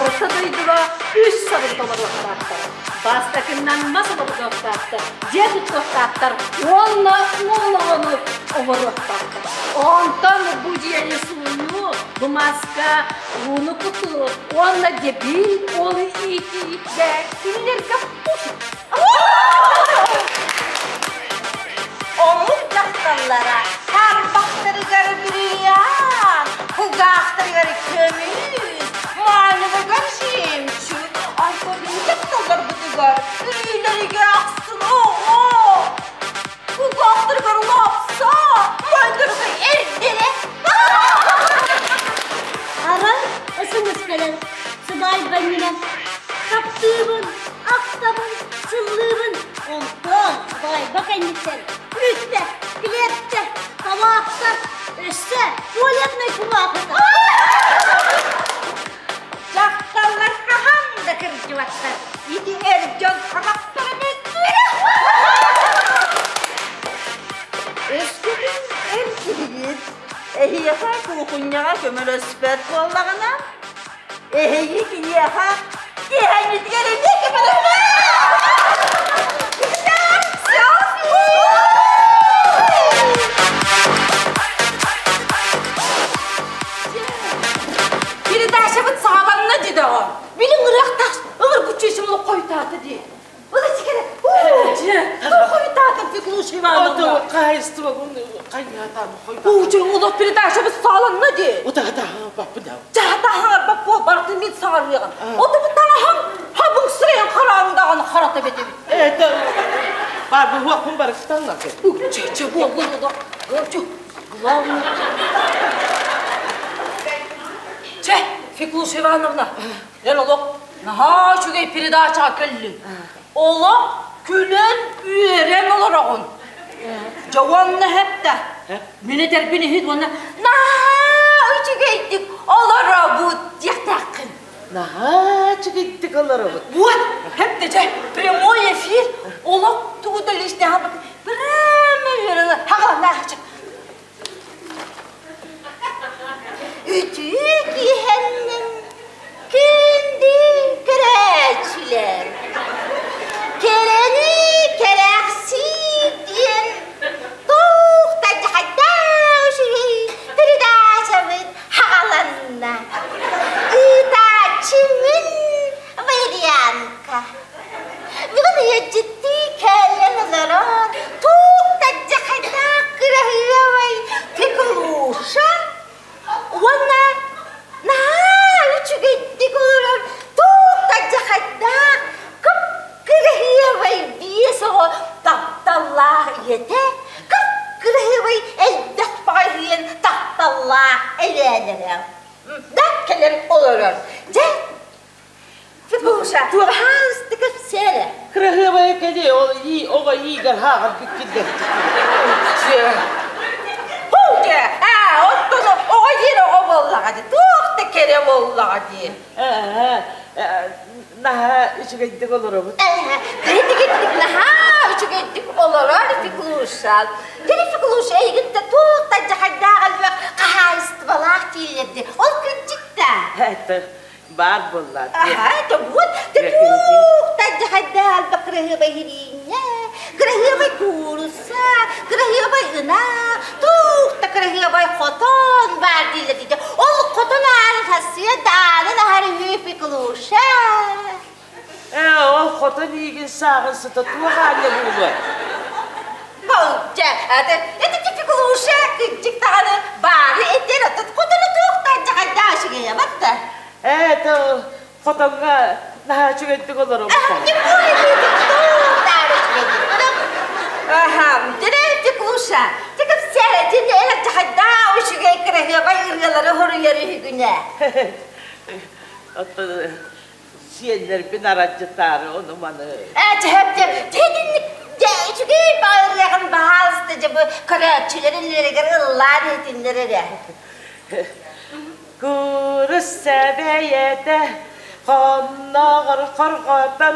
Орто дойдуга үс сабын толоруохтаахтар. Бастакыннан мас олордуохтаахтар, дьиэ туттуохтаахтар уонна уол оҕону оҥоруохтаахтар. Онтон бу дьиэни сууйуу, бу маска ууну кутуу уонна дебил уолу иитиитэ кинилэргэ пуфик. Омук дьахталлара тарбахтарыгар бриллиант, кулгаахтарыгар көмүс, маанылыгар жемчуг, антон дьахталларбытыгар илиилэригэр ахсын оҕо, кулгаахтарыгар лапса, майдарыгар эрдэрэ. Арай ысымыс кэлэн сыбаайба иннинэ таптыыбын, ахтабын, сыллыыбын, онтон сыбаайба кэнниттэн бүттэ, килиэптэ, табаахта, өссө туалетнай кумаахыта. Дьахталлар хаһан да кырдьыбаттар, ити эр дьон харахтара мөттүөрэ. Өскөтүн эр киһигит эһиэхэ куукунньаҕа көмөлөспөт буоллаҕына, эһиги киниэхэ киэһэҥҥитигэр эмиэ көмөлөһүҥ! Передачабыт саҕаланна дии доҕор. Билин ырыахтаах ылыр күччүсүм хойутаата дии. Феклуша Ивановна. Хаһайыстыбабын хайнаатаан Учу улуус передачабыт сааланна дии. Утаатаабаппын Чаатаһаҥарбап буол бартын мин саҥарыаҕым. Отубут таҥаһым хабыҥ сырайын харааңдаҕын харата бэтэбит. Это бар бу барыстан Чэ, буоллун олох. Главное. Чэ, Феклуша Ивановна, эн олох наһаа үчүгэй передачаҕа кэллиҥ. Олох күлэн үөрэн олороҕун. Дьэ уонна эптэ. Мин этэрбин иһит уонна наһаа үчүгэйдик олоробут диэхтээххин. Наһаа үчүгэйдик олоробут. Вот, эптэ дьэ, прямой эфир олох тугу да лишний прямо үөрэн хаҕаланааччы. Үтүө киэһэннин күндү көрөөччүлэр! Кэрэни кэрэхсиир диэн туох да дьаһайдаах үчүгэй передачабыт хаҕаланна. Ыытааччы мин Валерьянка. Бүгүн ыалдьыттыы кэлэн олорон туох да дьаһайдаах кыраһыабай Феклуша уонна наһаа үчүгэйдик олорор туох да дьаһайдаах кып-кыраһыабай биэс оҕо тапталлаах ийэтэ кып-кыраһыабай элбэх баҕайыйан тапталлаах эбээлэрэ да кэлэн олорор. Дьэ, Феклуша, пожалуйста, кэпсээ. Кыраһыабайа кэлиэ, ол ии оҕо иигэр хааҕар бүккүллэр. Ху, аа, оттон оҕо диэн оҕо буоллаҕа дии, туох да кэрэ буоллаҕа дии. Наһаа үчүгэйдик олоробут. Кэрэтигиттик наһаа үчүгэйдик олорор Феклуша. Кини Феклуша эйигиттэ туох да дьахайдаах элбэх хаһаайыстыбалаах дииллэрди. Ол кырдьык да. Это баар буолла. Аха, это вот, туох да дьахайдаах элбэх кыраһыабай ириинньэ, кыраһыабай куурусса, кыраһыабай ынах, туох да кыраһыабай хотон баар дииллэр дии. Ол хотон аарын хасыа даанын аһар үһү Феклуша. Ээ, ол хотон иигин сааҕын сыта туох аанньа буолуой? Чэ, это, это Феклуша кырдьык даҕаны баары этэр, оттон хотону туохтаан дьаҕайдаах үчүгэйэ батта. Ээ, это хотоҥҥо наһаа үчүгэйдик олоробут. Аха, дьэ Феклуша, ты кэпсээ, дьэ эн дьаҕайдаах үчүгэй кыраһыабай ырыалары хоруйар үһүгүнэ. Оттон сиэннэрбин арадьытаары ону-маны. Ээ, чэһэп, дьэ, дьэ, үчүгэй баҕарыаҕын баһаалыста дьэ бу көрөөччүлэр иннилэригэр ыллаан иһитиннэр эрэ. Куурусса бэйэтэ хонноҕор хорҕотон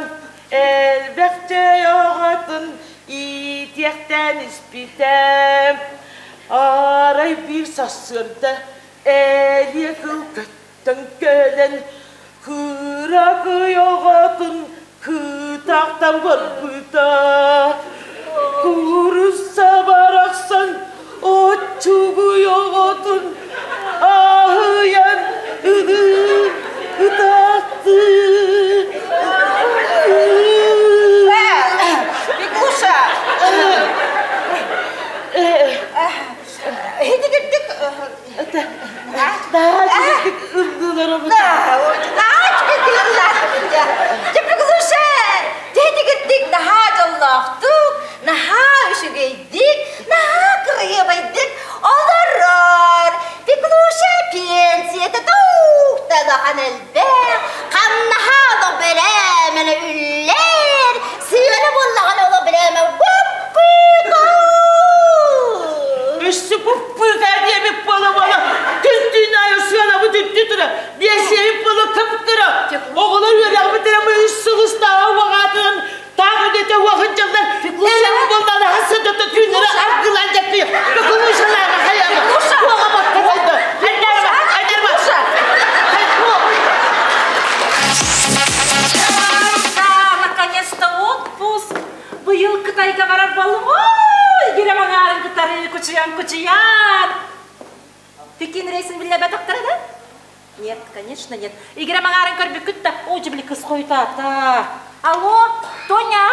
элбэх чэй оҕотун иитиэхтээн испитэ. Арай биир сарсыарда элиэ кыл көттөн кэлэн. Кыракый оҕотун кыытахтан барбыта. Куурусса барахсан оччугуй оҕотун аһыйан ылыы ытааттыы. Викуша! Хитигирдик Наһаа дьоллоохтук, наһаа үчүгэйдик, наһаа кырыйабайдык олорор. Пеклуша пенсията туохта улахан элбэх, хамнаһа олох бэлээмэнэ үллэр, сыана буоллаҕына олох бэлээмэ Өссө пуппыыка диэбит буола-буола күн-түүн аайы сыанабыт үрдүү турар, биэнсийэбит буола кып-кыра. Оҕолор үөрэхпит эрэ үс сыл ыстааҕа уҕаатынан таах үлэтэ уоһун дьыллар элэм буоллаҕына сыдата түүннэри аргылаан дьэппи Пеклушалааҕа хайаба туоҕа бакка сайда Айдарба Айдарба Наконец-то отпуск! Быйыл Кытайга барар буоллум. Ой, гирем аҥаарын кытары кучуйан-кучуйан. Пекин рейсин биллэбэтэхтэрэ да? Нет, конечно, нет. Игирем аҥаарын көрбүккүт да, оо, дьэ били кыс хойутаата. Алло, Тоня?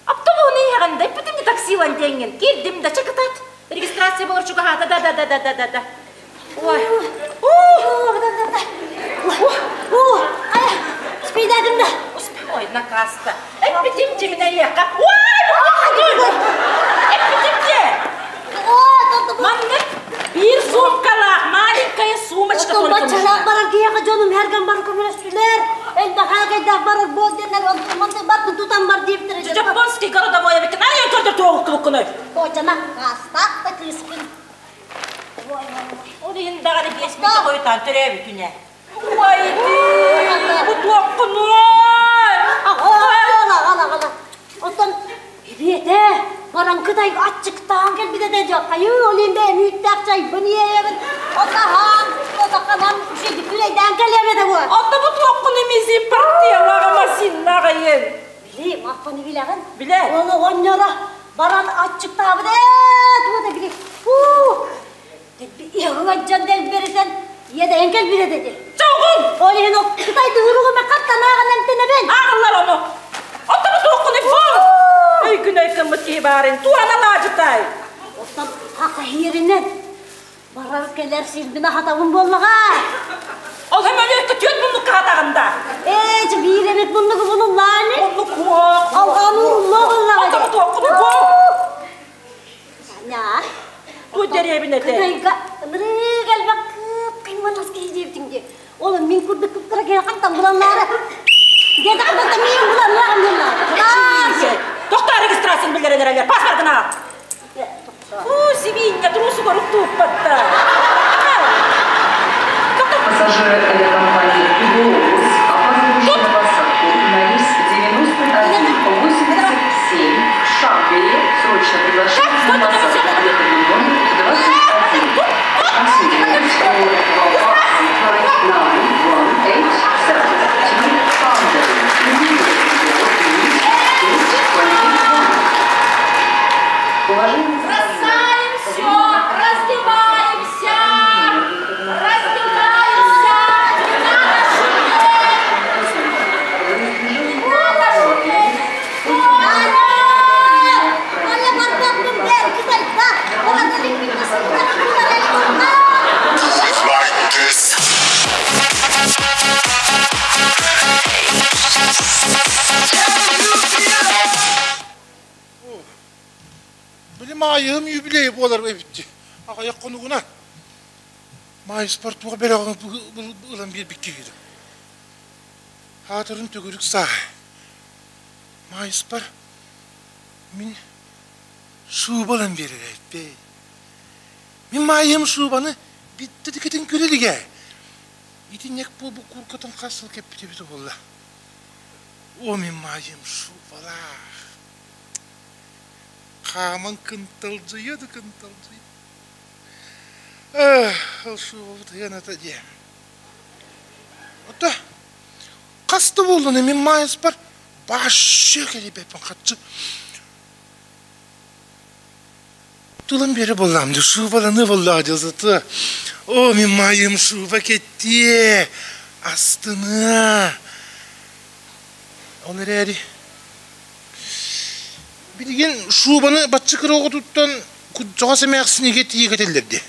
Автобуһун иһэҕин да, эппитим де таксилан диэҥҥин. Киирдим да, чэ кытаат. Регистрация болор чугаһаата, да, да, да, да, да, да, да. Ой. Успейдадым да. Ой, накаста. Эппитим дьиҥнэйиэххэ. Ой, Эппитим дьэ. Маннык биир суумкалаах маленькая сумочка только баччалаах барар киһиэхэ дьонум эргэн бар көмөлөстүлэр. Элбэхээ кайдаах барар буол диэннэр онтуманты бардын тутан бар диэбиттэр. Жапонский городовой эбиккин. Ай, көрдөр туоҕуккубуккунуй. Кочана, хаастаах да кыыспын. Ол иһин даҕаны биэс мүнүүтэ хойутаан төрөөбүтүнэ. Уай, бу туоххунуой? Аҕала, аҕала, аҕала. Оттон Эбиэтэ, баран Кытайга аччыктаан кэлбит этэ дьэ, хайыы, ол иһин бэйэм үүттээх чайбын иэйэбин, отаһаан, отаханан үчүгэйдик күлэйдээн кэлиэм этэ буо. Онто бу туоххуну мизин партиялаҕа масиннаҕайын. Били, Маппаны билэҕин? Билэ. Ол оҕонньоро баран аччыктаабыт ээ, туга да били, фу, иһыгыгадьан дэлбэритэн иэдэйэн кэлбит этэ дии. Чоҕун! Ол иһин ол Кытай дыһыругума хаттанааҕын эмтэнэбин. Ааҕыллар ону. Оттон туоххуну фу! Өйгүн өйкөммүт киһи баарын туана лаадьытай. Оттон хахаһиэринэн барар кэлэр сирбин аһатабын буоллаҕа. Ол һөмөлүөккэ түөрт муннукка хатаҕын да. Ээ, чэ биир эмит муннугу булуллаани. Муннук хуох. Алҕаан ууруллуо буоллаҕа. Оттон туоххуну фу! Аня. Бу дэриэбинэтэ. Кытайга ынырык элбэх кып-кыйманас киһи диэбитиҥ дии. Ол мин курдук кыптара киһи хантан булаллаары. Деді хантан миин булаллаары булаллаары. Тохтоо регистрацияны билэрэн эрэлэр. Паспоргын аал. Фу, сибиинньэ трусугар уктууппатта. Пассажиры авиакомпании «Глобус», опаздывающие на посадку на рейс 91-87 в Шанхае, срочно приглашаются на посадку выходный номер 21. Passengers on Flight 9187 to Shanghai, immediately board gate 21. Уважаемые Бросаем все, раздеваемся, раздеваемся, не надо шуметь, не надо шуметь. Аня! Аня, барбаппын бер, Кытайга. Баран Били маайыһым юбилейи буолар эбит Аҕыйах хонугунан маайыспар туох бэлэҕин ылан биэрбит киһи Аатырын төгүрүк сааһа. Маайыспар мин шуба ылан биэрэр эбиппэй. Мин маайыһым шубаны биттэ тикэтин көрө илигэ. Итинник буолбут кууркатын хас сыл кэппит эбитэ буолла. О, мин маайым шубалаах. Хааман кынталдьыйа да кынталдьыйа. Эх, ол шубабыт ыаната диэ. Ото. Хас да буоллун мин маайыспар башы кэлибэппин хаччы. Тулам бере боллам, шубаланы болла дьылзаты. О, мин маайым шуба кеттие, астына. Ол эрээри билигин шубаны баччыкыр оҕотуттан куддьаҕас эмээхсинигэ тиийэ кэтэллэр дии.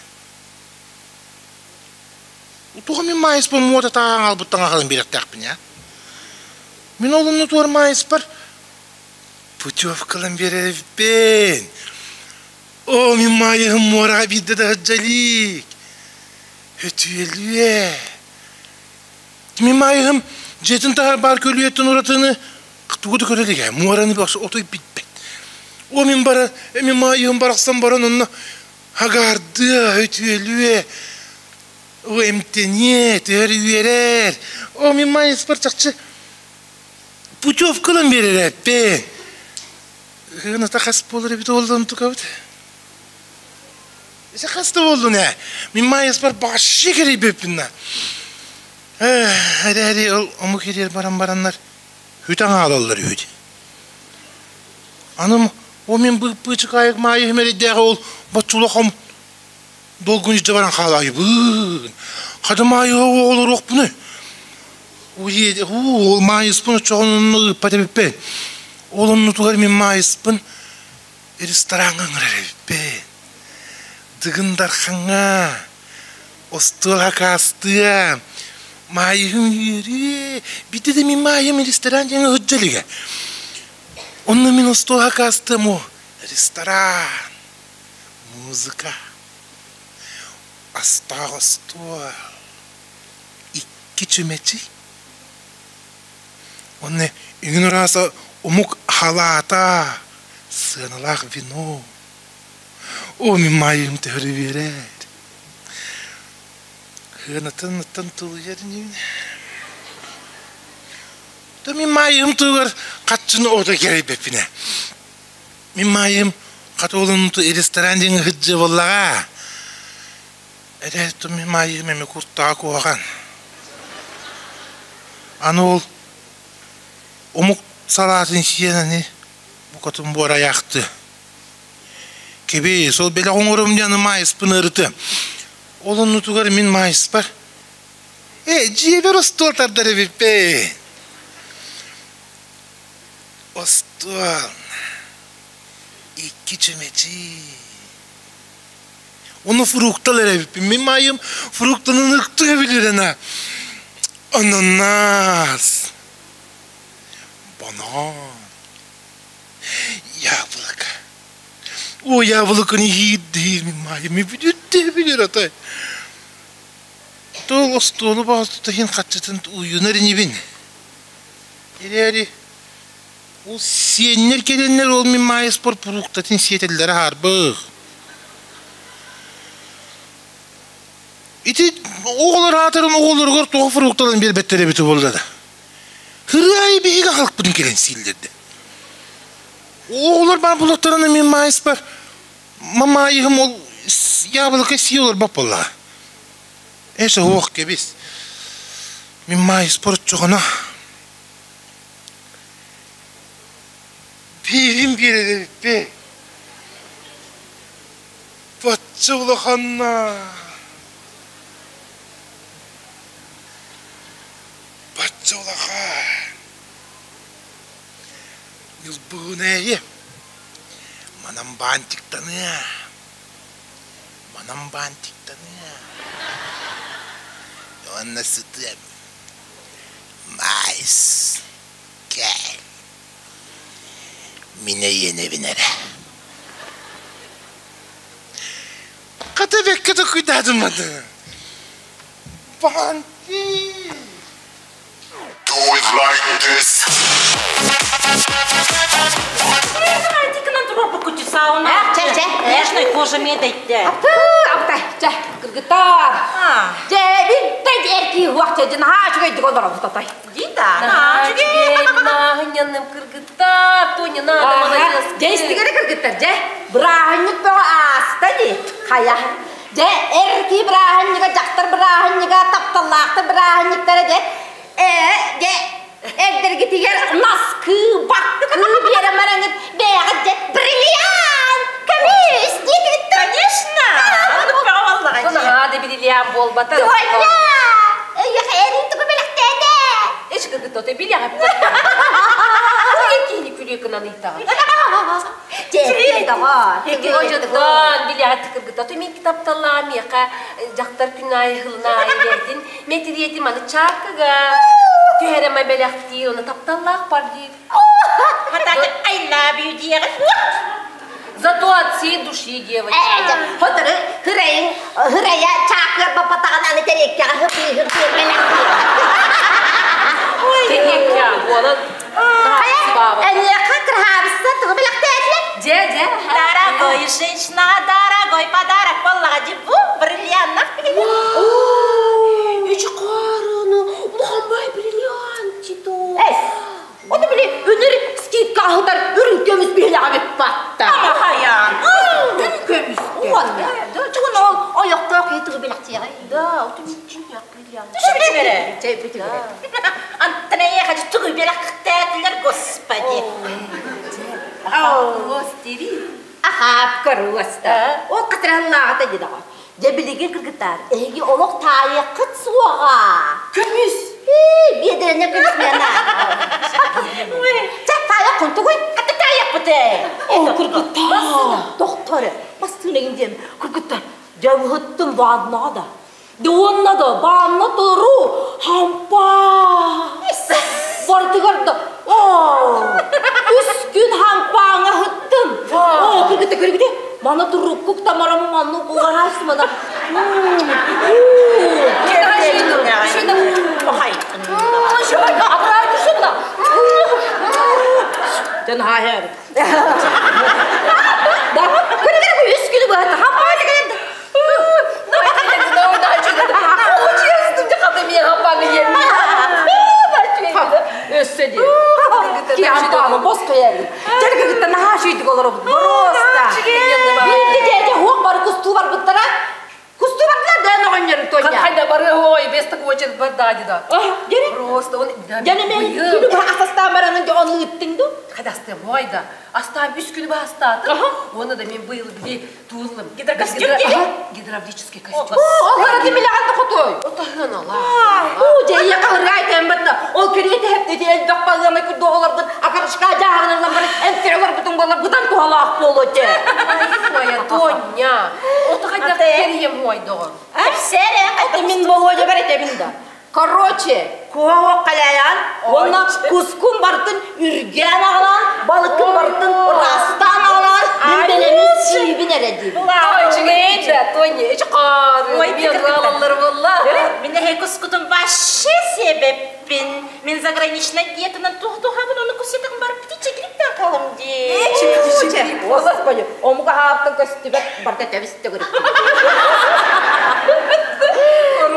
Туга мин маайыспын муота тааҕан аҕалбыттан аҕалан биэрэхтээхпин ээ. Мин ол оннутугар маайыспар путевкалан биэрэбиппин. Оо, мин маайыһым муораҕа биирдэ да сылдьа илик. Өтүөлүө. Мин маайыһым дьиэтин таһар баар көлүйэттэн уратыны тугу да көрө илик ээ. Муораны отой билбэт. О, мин бара, мин маайыһым барахсан баран онно Агаардыа, өтүөлүө, о эмтэниэ, түһэр үөрэр. О, мин маайыспар чахчы путевкалан биэрэр эппин. Ыһыната хас буолар эбит уоллан тукабыт? Ise хас да буоллун ээ. Мин маайыспар башы кэрийбиппин на. Эрээри ол омук ириэр баран бараннар хүтэн хаалаллар үһү. Аны О мин быыппыычыкаайык маайыһым эрэйдээҕи ол боччулахом долгун илдьэ баран хаалаайыбын. Хата маайыһа оҕолоруохпунуй. Ол маайыспын оччоҕун ыыппат эбиппин. Ол оннутугар мин маайыспын рестораҥҥа ыҥырар эбиппин. Дыгын Дархаҥҥа остуол акаастыа маайыһым үөрүө. Биирдэ да мин маайым ресторан диэн ыһыддьа илигэ. Онно мин остуол акаастыам оо, ресторан, музыка, астаах остуол, икки чүмэчи. Онно иҥин ырааса омук халаата, сыаналаах вино. Оо, мин маайым төһөрү биэрэр. Хыанатын тулуйар инибин. То мин маайым тугар хаччыны ото кэрэйбэппинэ. Мин маайым хатолун ресторан диэн ыһыддьы буоллаҕа. Эрэ то мин маайым эми куртаҕа куһаҕан. Аны ол омук салаатын сиэн ани букатын буорайаахты. Кэбиэй, сол бэлэх оҥорум диэн маайыспын ырыты. Ол оннутугар мин маайыспар Ээ, дьиэбэр остуол тардар эбиппин. Остуол. Икки чүмэчи. Ону фруктал эрэбиппин. Мин маайым фруктанын ыктыга билирена. Ананас. Банан. Яблоко. О, яблоконы иирдиир мин маайым. Бүтүттэ билер атай. Туол остуолу баҕастыта иһин хаччытын уйунар инибин. Эрээри ол сиэннэр кэлэннэр ол мин маайыспар пуруктатын сиэтэллэрэ хаарбах. Ити оҕолор аатырын оҕолоругар тоҕо фрукталарын биэрбэттэр эбитэ буолла да. Хырыайы биһиги халкпытын кэлэн сииллэрдэ. Оҕолор баар булаттарына мин маайыспар Мамаайыһым ол яблоко сии олорбот буоллаҕа. Эс оһуох кэбис. Мин маайыспар оччоҕуна биирин биэрэр эбиппин. Бачча улаханна. Бачча улахан. Ньылбыгынээйи. Манан баантиктаныа, манан баантиктаныа. Уонна сытыам. Маайыс, кэл. Мин эйиэнэбин эрэ. Хата бэккэ токуйдаатым маны. Баанти! Do it like this. Нежной кожа медайте. Апты, чэ, кыргыттар. Дьэ, бүттэ эркии уох чэ, наһаа үчүгэйдик олоробут атай. Дита, наһаа үчүгэй. Нааһынньаным кыргыттар, Тоня, надо молодец. Дьэ, истигэрэ кыргыттар, дьэ, бырааһынньык бөҕө ааста дии. Хайа, Дьэ, эр киһи бырааһынньыга, дьахтар бырааһынньыга, тапталлаахтар бырааһынньыктара дьэ, ээ, дьэ, буолбата. Тоня! Эйиэхэ эрин тугу бэлэхтээтэ? Эч кыргытта отой билэҕэ киһини күлүө гынан ыйтаҕын. Одьоттон билэҕэ кыргытта отой мин тапталлаах миэхэ дьахтар күн аайы хылына аайы бэйэтин мэтириэтим аны чаакыга түһэрэма бэлэхтиир оны тапталлаах бар диир. Хатааты I love you диэҕин. Зато от всей души, девочка. Хотору хырайын хырайа чаакыар баппатаҕын аны тэриэккэҕэ хыпыыһыр бэлэхтиир. Тэриэккэ буолан Эниэхэ кырһаабысса тугу бэлэхтээтилэр? Дьэ, дьэ. Дорогой женщина, дорогой подарок буоллаҕа дии бу бриллианнах билигин. Үчү хаарыны улахан бриллиант тито. Ону били үнүр скидка аһытар үрүҥ көмүс биһилэҕэ баппатта. Ама хайаан. Үрүҥ көмүс. Уонна. Чугун ол ойохтоох киһи тугу билэхтиэҕэй? Да, оту миччиннях бриллиант. Түшүбүтүбэрэ. Чэй бүтүбэрэ. Антонея тугу билэхтээтилэр, господи. Астери. Ахаап көрүөстэ. Ол кытыраллааҕыта дидаҕа. Дьэ билигин кыргыттар, эһиги олох таайыаххыт суоҕа. Көмүс! Биэдэрэнэ көмүс миэнэ. Чэ, таайах кунтугуй, хата таайахпыт ээ. О, кыргыттар, доктор, бастыын эгин диэн, кыргыттар, дьэ быһыттым бааннаҕа да. Де уонна да баанна туру, хампа. Бардыгар да, о, үс күн хампааҥа ыһыттым. О, кыргыттар, кыргыттар, мана туруккук тамарам манну кугараасымана. Ден хайыр. Да, күнүгэр үс күнү быһата хампаа деген. Өссө дии. Киһи боско yerdi. Дьэ наһаа шүйдүк олоробут. Просто. Биирдэ дьэ хуох бары кустуу барбыттара. Кустуу бардылар да оҕонньорун Тоня. Хайда бары ой, без такого очередь барда да. Просто он Дьэ мен күнү быһа асастаан баранын дьэ ону ыыттыҥ ду? Хайда астым, ой да. Астаам үс күнү быһа астаатым. Уонна да мен быйыл били туыллым. Гидрокостюм дири? Гидравлический костюм. Ол хараты билэҕин да хотой. Отаһыналар. Уу дьэ ийэ хаһыргай тэмбэтна. Ол кириэти хэптити элбэх балыамай курдук олорбут акарышка дьааһыныллан баран эмтэрэ олорбутун буолар быдан туһалаах буолуо дьэ. Ой, Тоня. Ото хайдах кэрием ой доҕор. Эпсэрэ, Это мин Володя бар этэбин да. Короче, куһа халяян, уонна кускун бартын үргээн аҕалаан, балыккын бартын ырастаан аҕалаан, мин бэлэмин сиибин эрэ диибин. Ой, да, Тоня, эч қары, мен ралалар болла. Мин эһэ кускутун вообще себеппин. Мин заграничный диетанан тух-тухабын, оны кусетын барып птичий грипптен қалым ди. Господи, омуга хаптын көстүбэт барда тэбис төгүрүк.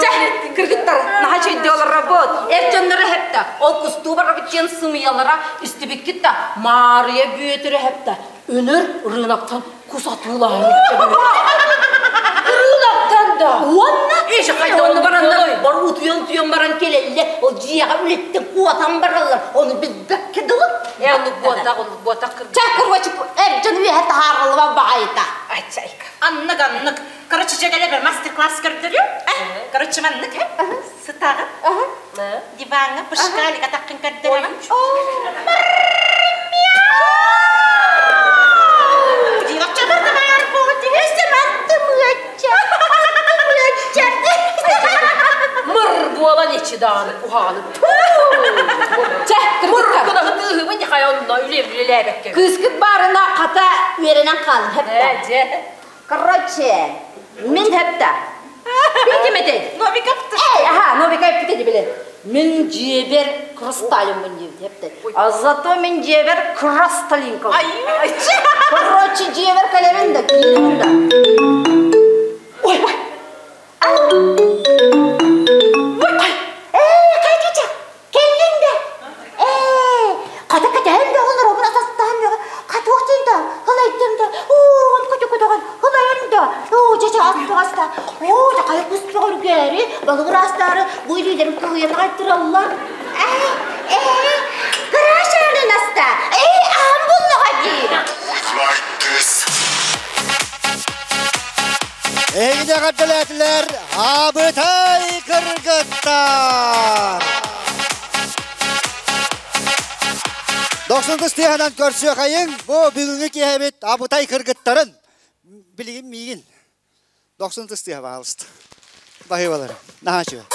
Чэ, кыргыттар, наһаа чөйдө олоробут. Эр дьонноро хэптэ, ол кустуу барабытчен сымыялара истибиккит да Маарыйа Бүөтүрэ хэптэ. Өнөр рыноктан кус атыылаһан Рыноктан да. Уонна Эши хайда онно бараннар, бар утуйан-туйан баран келелле, ол дьиэҕэ үлэттэн куотан бараллар, ону билбэккэ дылы. Э, оннук буотах, оннук буотах кыргыттар. Чэ, короче, эр дьон үөһэ таһаарыллыбан баҕайыта. Ачайка. Аннык, аннык. Короче, дьэгэлэ бер мастер-класс көрдөрүм. Короче, маннык, сытаҕын. Диваҥҥа пышкалик атаххын көрдөрөҕүн. Мыр буолан ичи дааны куһаҕаны. Чэ, Мыр кыргыттар. гына хытыыһыбын хайонно үле үлелээбэккэ. Кыыскыт барына хата үөрэнэн хаалын хэптэ. Дьэ. Короче, мин хэптэ. Битим этэй. Новиков Эй, аха, Новиков эппитэ биле. Мин дьиэбэр хрусталиммын диэбит хэптэ. А зато мин дьиэбэр красталинка. Короче, дьиэбэр кэлэбин да, киирин да. Ой, ой. Ээ, Катя, кэллиҥ да? Ээ, хата кэтэһэн да олор обун атастаан да, хатуохтун да, ылайдым да, уу, көтө-көтөҕөн, ылайын да, уу, чача астаҕаста, уу, такай куспаҕар үгээри, балыгыраастаары, бу илиилэрим кыһыйан аҕайтыраллар. Ээ, ээ, кыраашаанын аста, ээ, аһым буллаҕа дии. Like this. Эһигини эҕэрдэлээтилэр Абытай кыргыттар! Дохсун кыстыаһынан көрсүөхайыҥ бу бүгүҥҥү киэһэбит Абытай кыргыттарын билигин миигин Дохсун тыстыаһа баһаалыста. Баһыыбалары. Наһаа үчүгэй.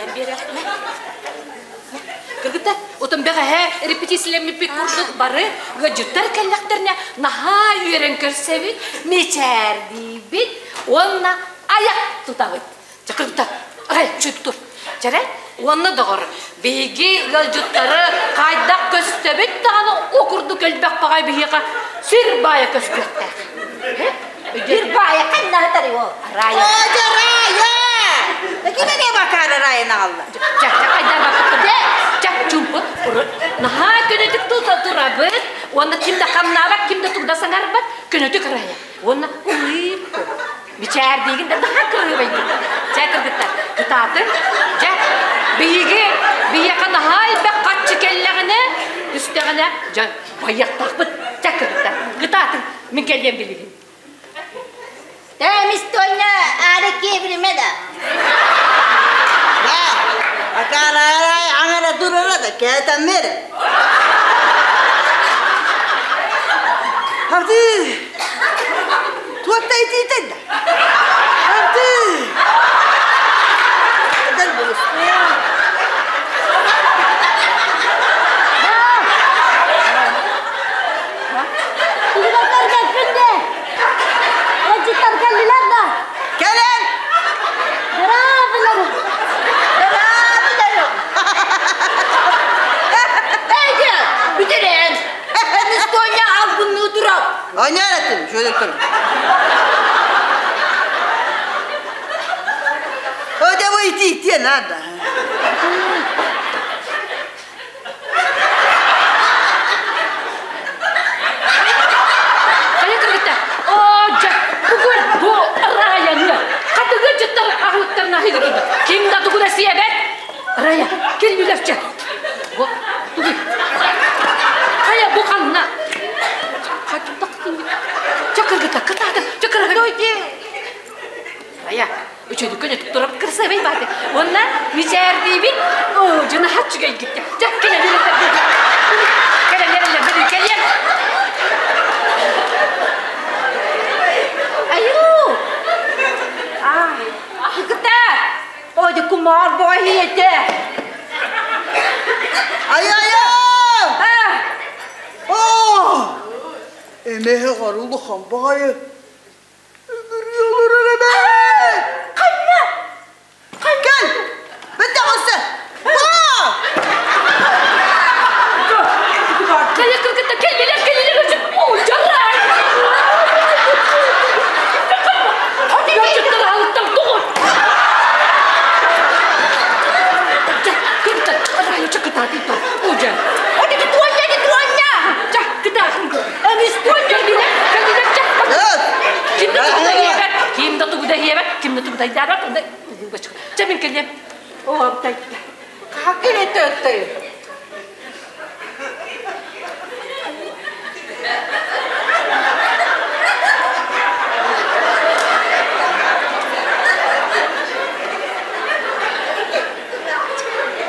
Түһэн биэрэхпинэ. Кыргыттар, отон бэҕэһээ репетициялэммиппит курдук бары ыалдьыттар кэллэхтэринэ наһаа үөрэн көрсөбүт, мичээрдиибит уонна айах тутабыт. Чэ, кыргыттар, арай, чүй тур. Чэрэ, уонна доҕор, биһиги ыалдьыттары хайдах көстөбүт даҕаны о курдук элбэх баҕай биһиэхэ сир баайа көстүөхтээх. Сир баайа ханна сытарый ол? Рая. О, Рая! Ким эмиэ бакаара Раяны аҕалла? Чэ, чэ, хайдах бакыттым. Чэ, чуумпут. Наһаа көнөтүк тута турабыт. Уонна ким да хамнаабат, ким да тугда саҥарбат. Көнөтүк Рая. Уонна улыып. Бичээрдиигин да наһаа кырыыбайдык. Чэ, кыргыттар, кытаатыҥ. Дьэ, биһиги биһиэхэ наһаа элбэх хаччы кэллэҕинэ, түстэҕинэ, дьэ, байыахтаахпыт. Чэ, кыргыттар, кытаатыҥ. Мин кэлиэм билигин. Тэмис Тоня аары киэбиримэ да. Да, акаарай аҥара турара да кээтэммэр. Харды, туотта итиитэн да. Харды. Эдэр булуспуя. Кыргыттар кэлбит Ыалдьыттар кэллилэр да? Кэлэн! Дорооболору! Дорооболору! Эйде, бүтэрэн! Эстония алгынныы турар. Оняр этим, şöyle durun. Öde bu iti itiye nerede? Хайа кыргыттар, оо дьэ, бүгүн бу Раяны хатыгы дьыттар аһылыктарына аһыыгытын ким да тугу да сиэбэт. Рая, кил үлэвчэ. Бу тугуй? Хайа бу ханна? Чэ кыргыттар, кытаатын, чэ кыргыттар. Рая, Үчүгэй көнөтүк турабыт кырасыабай бааты. Уонна мичээрдиибит. Оо, дьоно хат үчүгэйгиттэ. Дьэ, кэлэн Кэлэн эрэллэр, кэлиэм. Аю! А, кыта! Ой, кумаар боҕа Ай, ай, ай! Оо! Эмэһэ улахан баҕайы. Ыҥырыалар эбээт! Ханна? Кэл! Бэтэ оҕуста! Кэлэ кыргытта кэллилэр кэллилэр өчүп уучарай! Ыалдьыттар аһылыктар тоҕо? Кыргыттар, арай чакытаатыйта, ужа. Одики туонньа, туонньа! Ча, кытаахын. Ким да тугу да иһиэбэт, ким да тугу да иһиэбэт, ким да тугу да иһиэбэт, Чэ мин кэлиэм. Оо, тайта. Хаккын өттөй.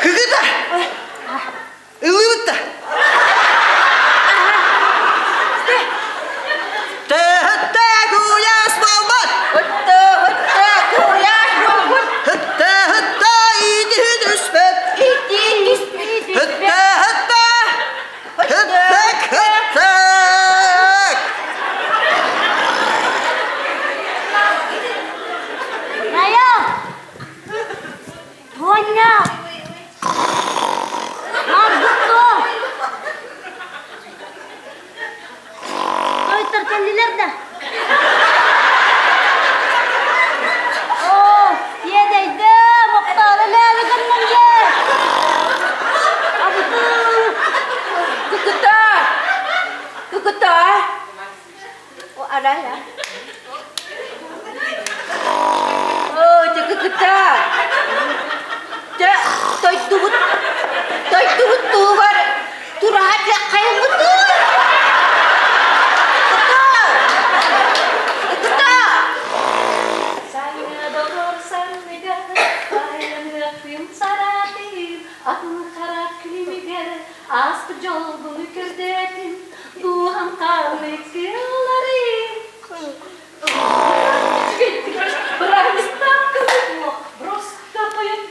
Кыгыта! Ыллыыбыт да. Төһөттө куйаас буолбут. Höttö, höttö, куйаас буолбут. Höttö, höttö, иитиһи түспэт. Ити түспүт. Höttö, höttö, höttök, höttök. Рая! Тоня! Маргутто! Тойтар кэллилэр да? Оо, иэдэйдэ, мохтоору лээли гыннын дьэ! Абытыы! Кыкыта! Кыкыта! О, арая. Оо, дьэ кыкыта! Дьэ, тойдубут, тойдубут туһугар тураһа хайыммытыы! Кыкыта! Кыкыта! Саҥа доҕор санныгар тайаныахтын сараатыым, атын хара күлүмүгэр ааспыт дьолбун көрдөөтүм, дууһам хааллык кыалларым. Просто поет.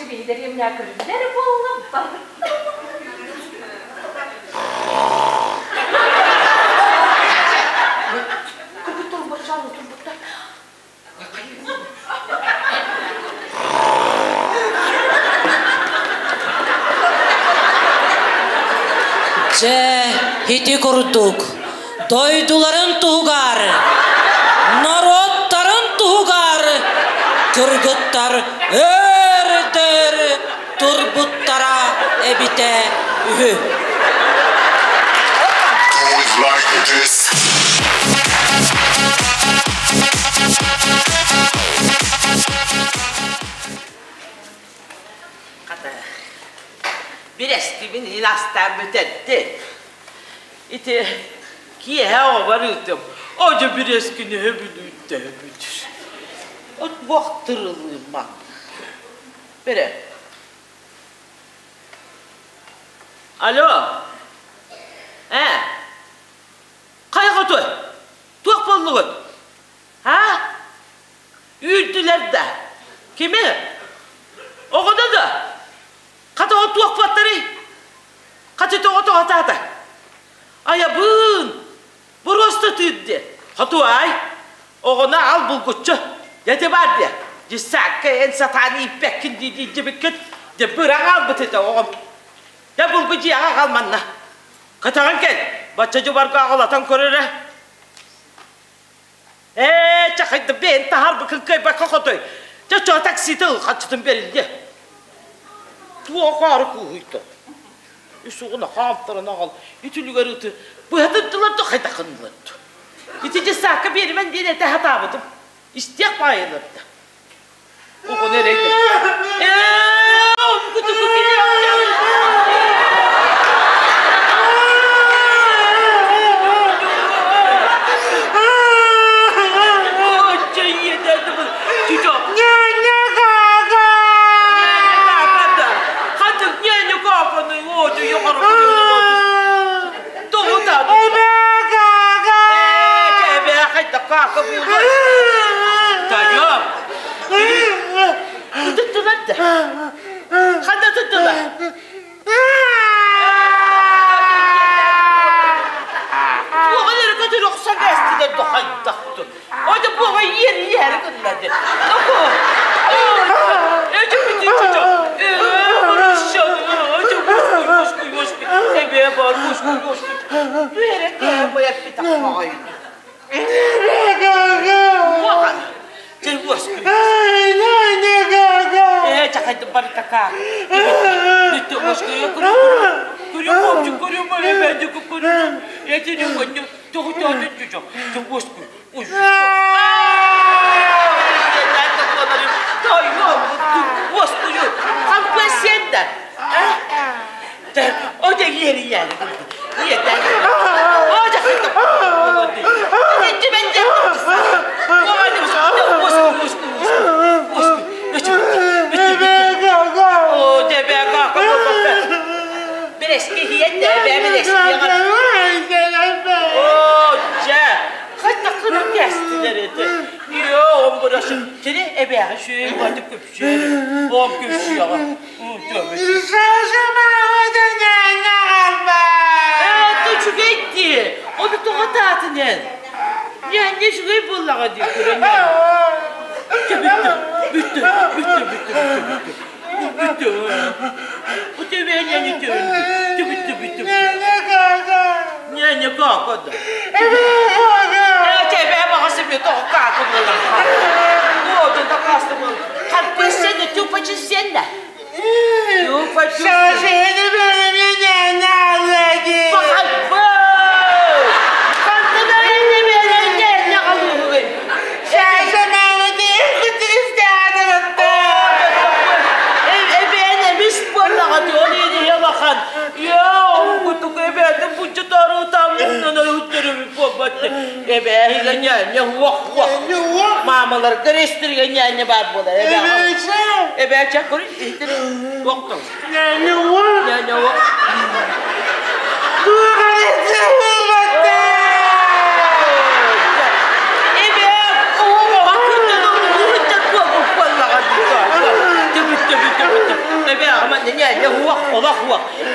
биһи дэриэбинэ көрүллэр буолла Кыргыттар баччаан турбуттар. Дьэ, ити курдук, дойдуларын туһугар, норуоттарын туһугар кыргыттар өр-дөр турбуттара эбитэ үһү. Do it like this. Хата, бирэстибин иһин астаан бүтэрди. Ити киэһэ оҕобор ыытым. Одьо бирэскини хөбүлүүттэ хөбүлүүр. От буохтырылыымман. Бэрэ. Алло. Ээ. Хайа хотуй? Туох буоллугут? А? Үүрдүлэр да. Кими? Оҕону да? Хата ол туох буоттарый? Хата тоҕо тоҕотаата? Айабыын! Боруоста тыыр диэ. Хотуай! Оҕону ал булгуччу. Дьэ баар диэ. Дьиссаакка эн сатаан ииппэккин дии диэбиккин. Дьэ быраҕ албыт этэ оҕом. Дьэ булгу дьиэҕэ аҕал манна. Көтөҕөн кэл. Бачча дьубарга аҕалатан көр эрэ. Ээ, чахайды бэйэн таһаарбыкын кыайбакка хотой. Дьэ, чо таксита ыл, хаччытын бэриллиэ. Туох аары кууһуйда. Үс угуна хаамтаран аҕал, үтүлүгэр ыты. Быһатыттылар да хайдахыннылар. Ити дьыссаакка биэримэн диэн этэ хатаабытым. Истиэх баайылар да. Оҕону эрэйдэ. Ээ, омгутуку Тыттылар да. Ханна тыттылар? Туоҕа эрэ көтөр охсон кээстилэр да хайдахтын. Ото буоҕа иэр иэр гыннады. Око. Эти бүтүчү. Эбээ бар, мушку, мушку. Түһэрэ кээ бойаппыта хоҕой.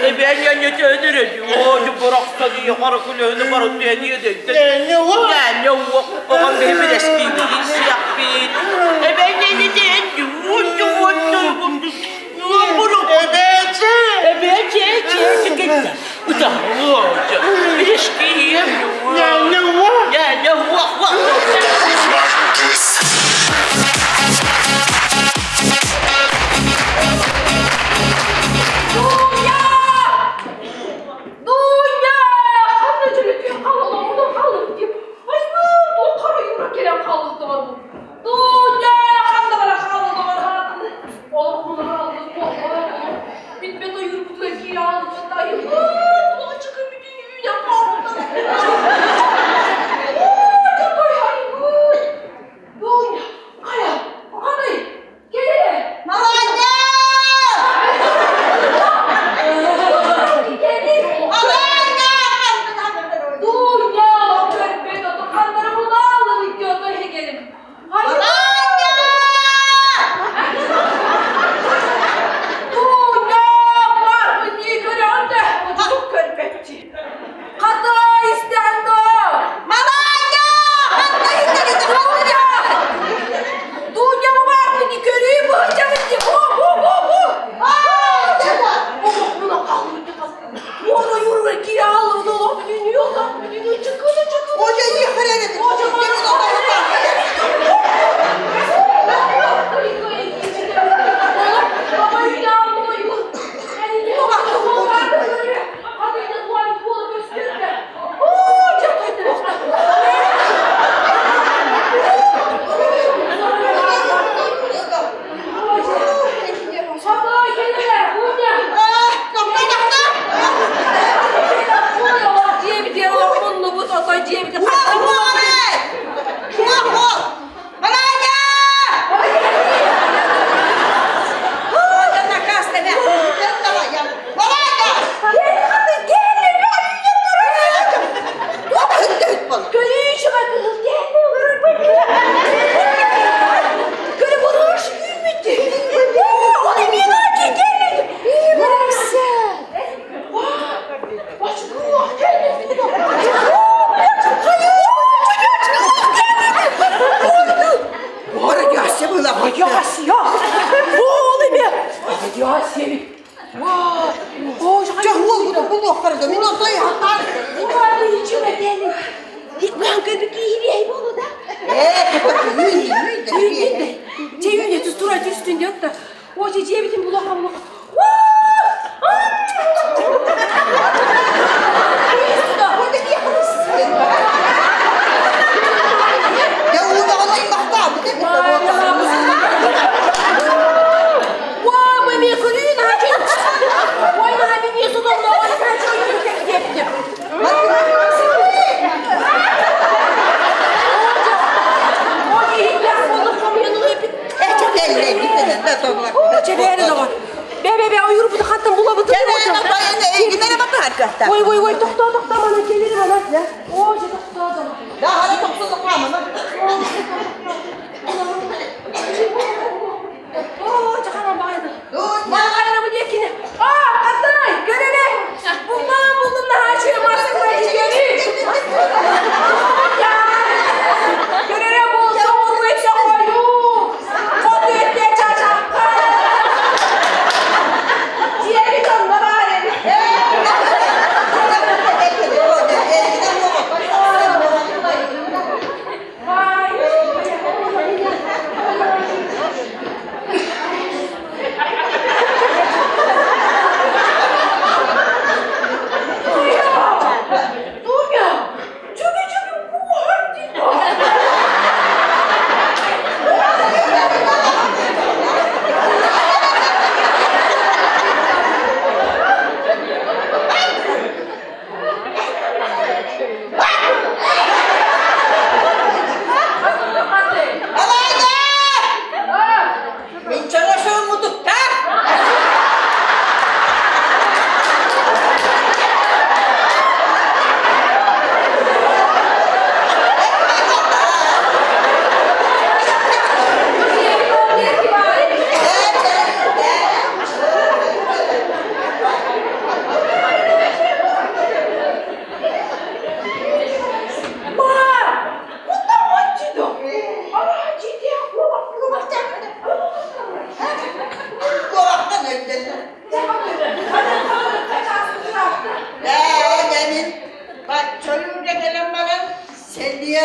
Эбээ ньэньэтэ өлөрө дуу, борохсон ийэ хара күлөһүнү бары түһэниэ дөйдө. Ньэньэ уох, оҕом биһи билэскиибитин сиэхпит. Эбээ ньэньэтэ дуу, дуу, дуу, Эбээ чэ, чэ, чэ, Ытаһыа, билэскиием Ньэньэ уох. Ньэньэ уох, уох. Like this. Дуня! Дуня! Ханна дьүрүтүө хаалла, хаалла дип. Айгы, тоққара юра келен қалды бар бұл. Дуня! Ханна бара хаалла бар хаатын. Олох муну хаалды, Битбет ойур бутуга кире алды, айгы, туға чыкы бүтүн үйден қалды. Ой, какой айгы! Дуня, кая, кандай? Келе! Дуня, көрбет ото қандары бұны алып ото хегелим. Дуня, бар bu niye görende? O çok körpetçi. Kata istendi. Дуня! Дуня бар bu niye görüyor bu hocam diye. Bu bu bu bu. Bu bunu kaldı. Yürü yürü ki aldı dolu bütün yolda bütün çıkıldı çıkıldı. Ой, ой, ой, тоқта, тоқта, мана келер мана. Ой, тоқта, Ой, жахана бағайды. Мана қайра бұл екені. А, қатай, көреле. Бұлдан бұлдым на хачы масква дегені. Көреле бұл соңыр өтсе қою. Қот өтте чачаққа. Диэби тонна бар edi.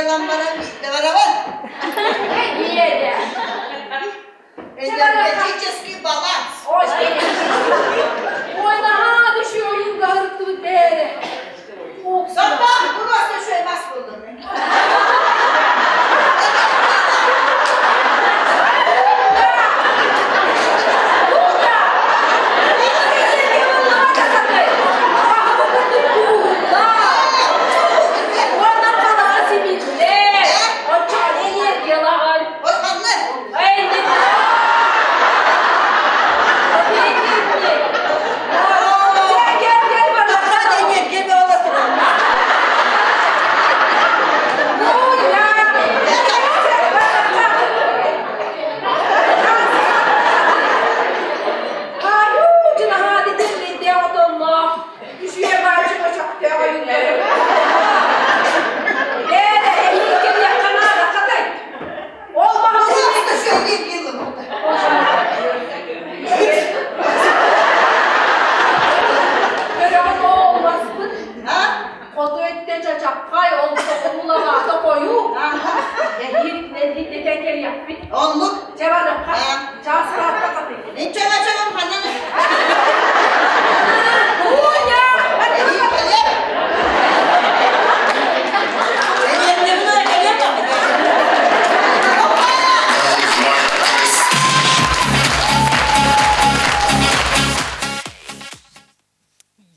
ылан баран биирдэ барабын. Энергетический баланс. Ой, наһаа да үчүгэй ойууга ырыттыбыт бээрэ. Соппоох, просто үчүгэй мас буоллун. Ой, ханна? Энергия буола турар. Просто үчүгэй диэн Хоту өттө чачаххай, ол сокуллаҕаата хойуу. Эһиил нэһиилдэтэн кэлиэхпит. Оннук. Чэ барыахха. Чаас ыраатта хатый. Инчэҥэ-чэҥэм ханна? Дуня! Эһиил кэлиэм. Эһиил кэлиэм.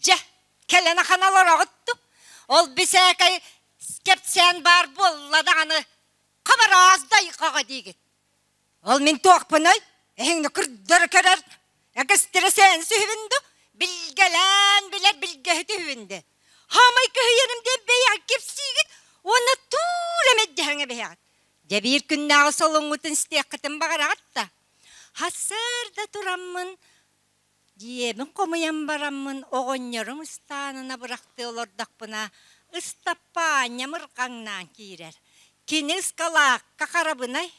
Дьэ, кэлэн ахан олороҕут Ол бисээкэй кэпсээн баар буолла даҕаны хабараас дайҕаҕа диигит. Ол мин туохпунай? Эһиҥни кырдары көрөр, экистересээн сүһүбүн ду, билгэлээн билэр билгэһит үһүбүн де. Хаамай кыһыйарым диэн бэйэҕит кэпсиигит уонна туура мэддьэһэҥэ бэһэҕит. Дьэ биир күннээҕи солуҥҥутун истиэххитин баҕараҕыт да. Хасыарда тураммын Дьиэбин хомуйан бараммын оҕонньорум ыстаанын абырахтыы олордохпуна, Ыстаппаанньам ырҕаҥнаан киирэр. Кини ыскалаакка харабынай.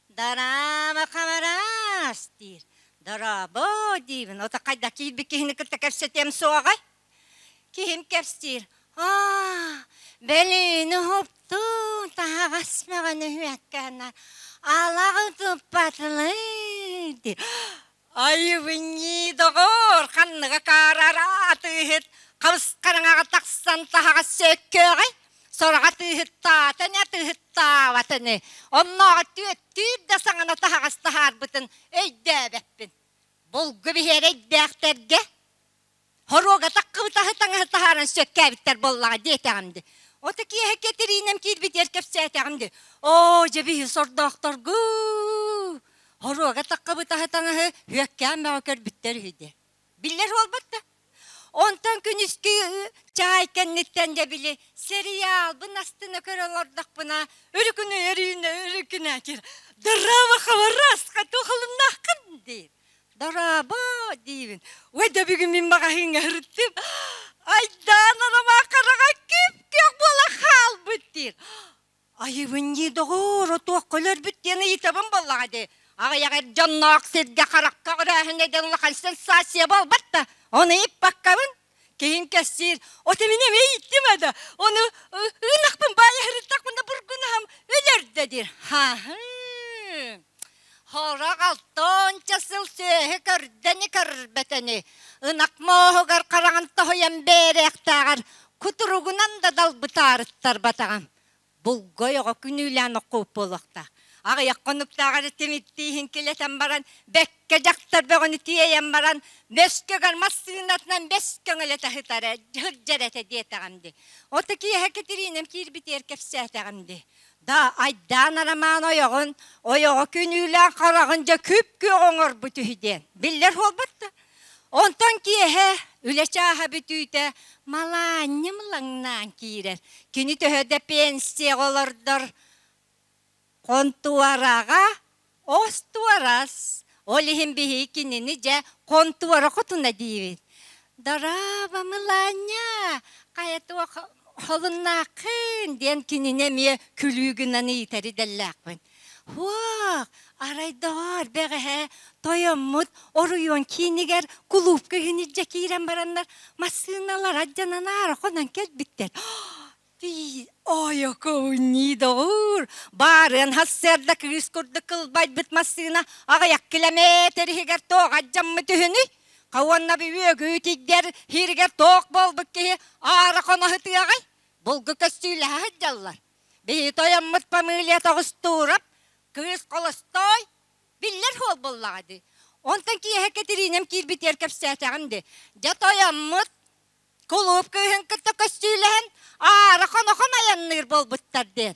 «Дорообо, хабараас!» диир. «Дорообо!» диибин. Ото хайдах киирбит киһини кытта кэпсэтиэм суоҕай? Киһим кэпсиир: «Аа, бэлиини уһуктуу, таһаҕас мөҕөнү үөккээнэ, алаҕы туппатылыы» диир. Айыбынньыы доҕоор, ханныга каарар атыыһыт хабыс хараҥаҕа тахсан таһаҕас сөккөөҕүй? Сорох атыыһыттаата ини, атыыһыттаабат ини. Оннооҕор түөттүүр да саҥаны таһаҕас таһаарбытын өйдөөбөппүн. Булгу биһиэрэйдээхтэргэ хоруога таххыбытаһы таҥаһы таһааран сөккөөбүттэр буоллаҕа диэтэҕим дии. Ото киэһэ Кэтириинэм киирбитигэр кэпсээтэҕим дии. Оо, дьэ биһи сордоохторгу хоруога таххыбытаһы таҥаһы үөккээн бөҕө көрбүттэр үһү дии. Биллэр буолбат да. Онтон күнүскү чаай кэнниттэн дьэ били сериалбын астына көрө олордохпуна өрүкүнэ өрүүнэ өрүкүнэ Дорообо хабарааска туохалыннааххын диир. Дорообо диибин. Ой да бүгүн мин маҕаһыыҥҥа сырыттым. Айдаан арамаа хараҕа күп-күөх буола хаалбыт диир. Айыбын дии доҕоор, отуох өлөрбүт диэн ыйытабын буоллаҕа дии. Аҕыйах эр дьонноох сиргэ харахха өрөөһүнэ диэн улахан сенсация буолбат да, ону ыйыппаккабын. Киһим кэпсиир, ото мин эмиэ ииттим да, ону ынахпын баайа сырыттахпына бургунаһым өлөрдө диир. Ха-һы. Хорох алтонча сыл сүөһү көрдөни көрбөтөнү, ынах мооһугар хараҕын тоһуйан бээрээхтээҕэр кутуругунан да далбытаарыттарбатаҕым. Булгой оҕо күнүүлээн оккуут буолуохтаах. Аҕыйах хонуктааҕар тимиртииһин килэтэн баран, бэккэ дьахтар бөҕөнү тиэйэн баран, мөскөгөр массыынатынан бэс көҥүлэ таһытара сылдьар этэ диэтэҕим дии. Ото киэһэ Кэтириинэм киирбитигэр кэпсээтэҕим дии. Да айдаан арамаан ойоҕун, ойоҕо күнүүлээх хараҕын дьэ күп-күөх оҥорбут үһү диэн. Биллэр буолбат да. Онтон киэһэ үлэ чааһа бүтүүтэ малаанньам лаҥнаан киирэр. Кини төһө да пенсияҕа олордор, хонтуораҕа остуорас. Ол иһин биһиги кинини дьэ хонтуора хотуна диибит. Дорообо, Мылаанньа, хайа туох холуннааххын диэн кинини эмиэ күлүү гынан ыйытар идэллээхпин. Һуох, арай доҕоор, бэҕэһээ тойоммут оройуон киинигэр кулуупка иһин илдьэ киирэн бараннар массыыналара дьананаары хонон кэлбиттэр. Тиий, ойокууннии доҕуур, баарыан сарсыарда кыыс курдук кылбайбыт массыына аҕыйах килэмиэтир иһигэр туох алдьаммыт үһүнүй? Уонна үөгүү тийдэр иһигэр туох буолбут киһи аара хоно сытыаҕай? Булгу көстүүлэһэ сылдьаллар. Биһи тойоммут фамилия тоҕустуурап, кыыс холостой, биллэр суол буоллаҕа дии. Онтон киэһэ Кэтириинэм киирбитигэр кэпсээтэҕим дии. Дьэ тойоммут кулууп кыыһын кытта көстүүлэһэн аара хонохон айанныыр буолбуттар диэн.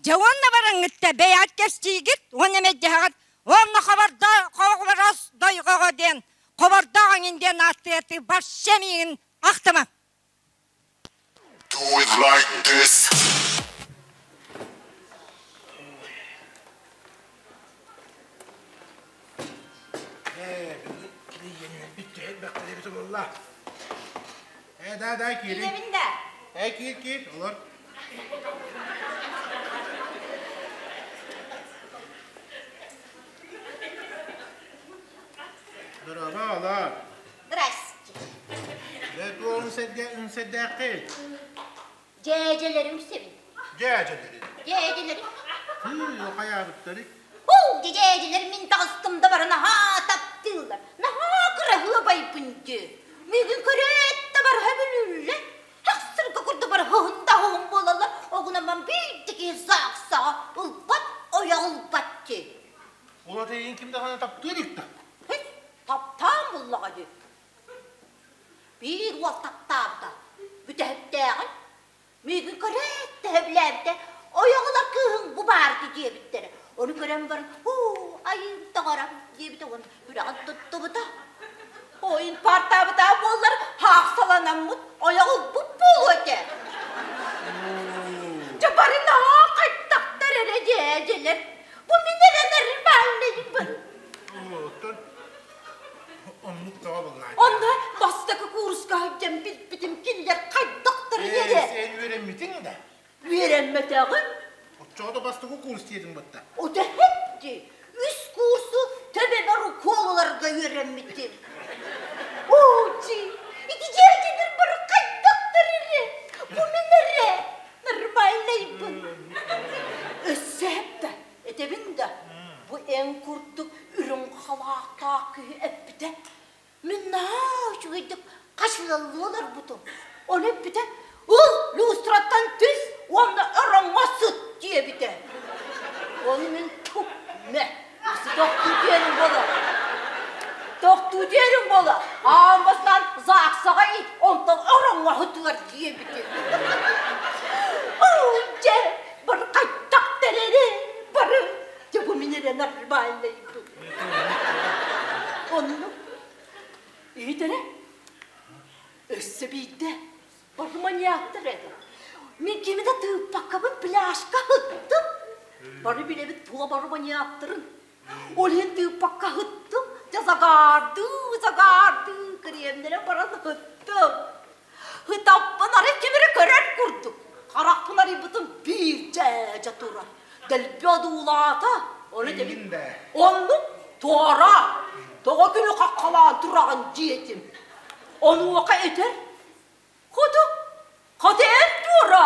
Дьэ уонна бараҥҥытта бэйэҕит кэпсиигит уонна мэддьэһэҕит уонна хобордоо хоборос дойҕоҕо диэн хобордоох эҥин диэн ааттыатыы вообще миигин ахтыма. Do it like this. Ээ, клиеннэрбит төһө элбэхтэр эбитэ буолла? Ээ, да, да, киириҥ. Киирэбин да. Ээ, киир, киир, олор. Дорообо, олор. Здрасте. Дьэ, туох үҥсэргэ үҥсэрдээххий? Дьээдьэлэрим үсэбин. Дьээдьэлэри? Дьээдьэлэрим. Тыы, хайаабыттарый? Уу, дьээдьэлэр мин таҕыстым да бары наһаа таптыыллар. Наһаа кыраһыабайбын дии. Миигин көрөөт да барыһа бүлүүллэр. Хахсырга курдук бары хоһун да хоһун буолаллар. Огунаман биирдэ киһи саах-саҕа ылбат, ойох ылбат дии. Ол ата эйигин ким даҕаны таптыыр икта? Таптаан буллаҕа дии. Биир уол таптаабыта, бүтэһиктээҕин миигин көрөөт да сөбүлээбитэ, ойоҕолор кыыһыҥ бу баарды диэбиттэрэ. Ону көрөн баран, һуу, айыым тоҕором диэбитэ уонна үрэҕин туттубута. Ойун паартаабыта буоллар, хаахсаланаммыт ойох ылбыт буолуо этэ. Дьэ бары наһаа хайдахтар эрэ дьээдьэлэр. Бу мин эрэ нормальныйбын. Оттон оннук тоҕо буоллаҕай? Онно бастакы кууруска сылдьан билбитим кинилэр хайдахтарын эрэ. Эн үөрэммитиҥ да? Үөрэммэтэҕим. Оччоҕо да бастакы курс диэтиҥ батта. Ото хэпти. Үс курсу төбөбөр укуолларга үөрэммитим. Оочи, ити дьээдьэлэр бары хайдахтар эрэ. Бу мин эрэ нормальнайбын. Өссө эптэ. Этэбин да, бу эн курдук үрүҥ халаахтаах киһи эппитэ. Мин наһаа үчүгэйдик хачылаллыы олорбутум. Ону эппитэ, ыл люстраттан түс уонна ороҥҥо сыт диэбитэ. Ону мин тук мэ, тохтуу диэриҥ буола. Тохтуу диэриҥ буола. Аан бастаан ЗАГСаҕа ит, онтон ороҥҥо сытыар диэбитим. Оо, дьэ, бары хайдах тэрэрэ бары дьэ бу мин эрэ нормальнайбын оннук иһит эрэ өссө биирдэ бары маньяктар этэ мин кими да тыыппаккабын пляжка ыттым бары билэбит тула бары маньяктарын ол иһин тыыппакка ыттым дьэ загаардыы загаардыы кремнэрэ баран ыттым Ытаппын арай ким эрэ көрөр курдук. Харахпын арыйбытым биир дьээдьэ турар. Дэлби одуулаата. Ону этэбин. Оннук туора. Тоҕо күнү хаххалаан тураҕын диэтим. Онуоха этэр. Хоту, хоту эн туора.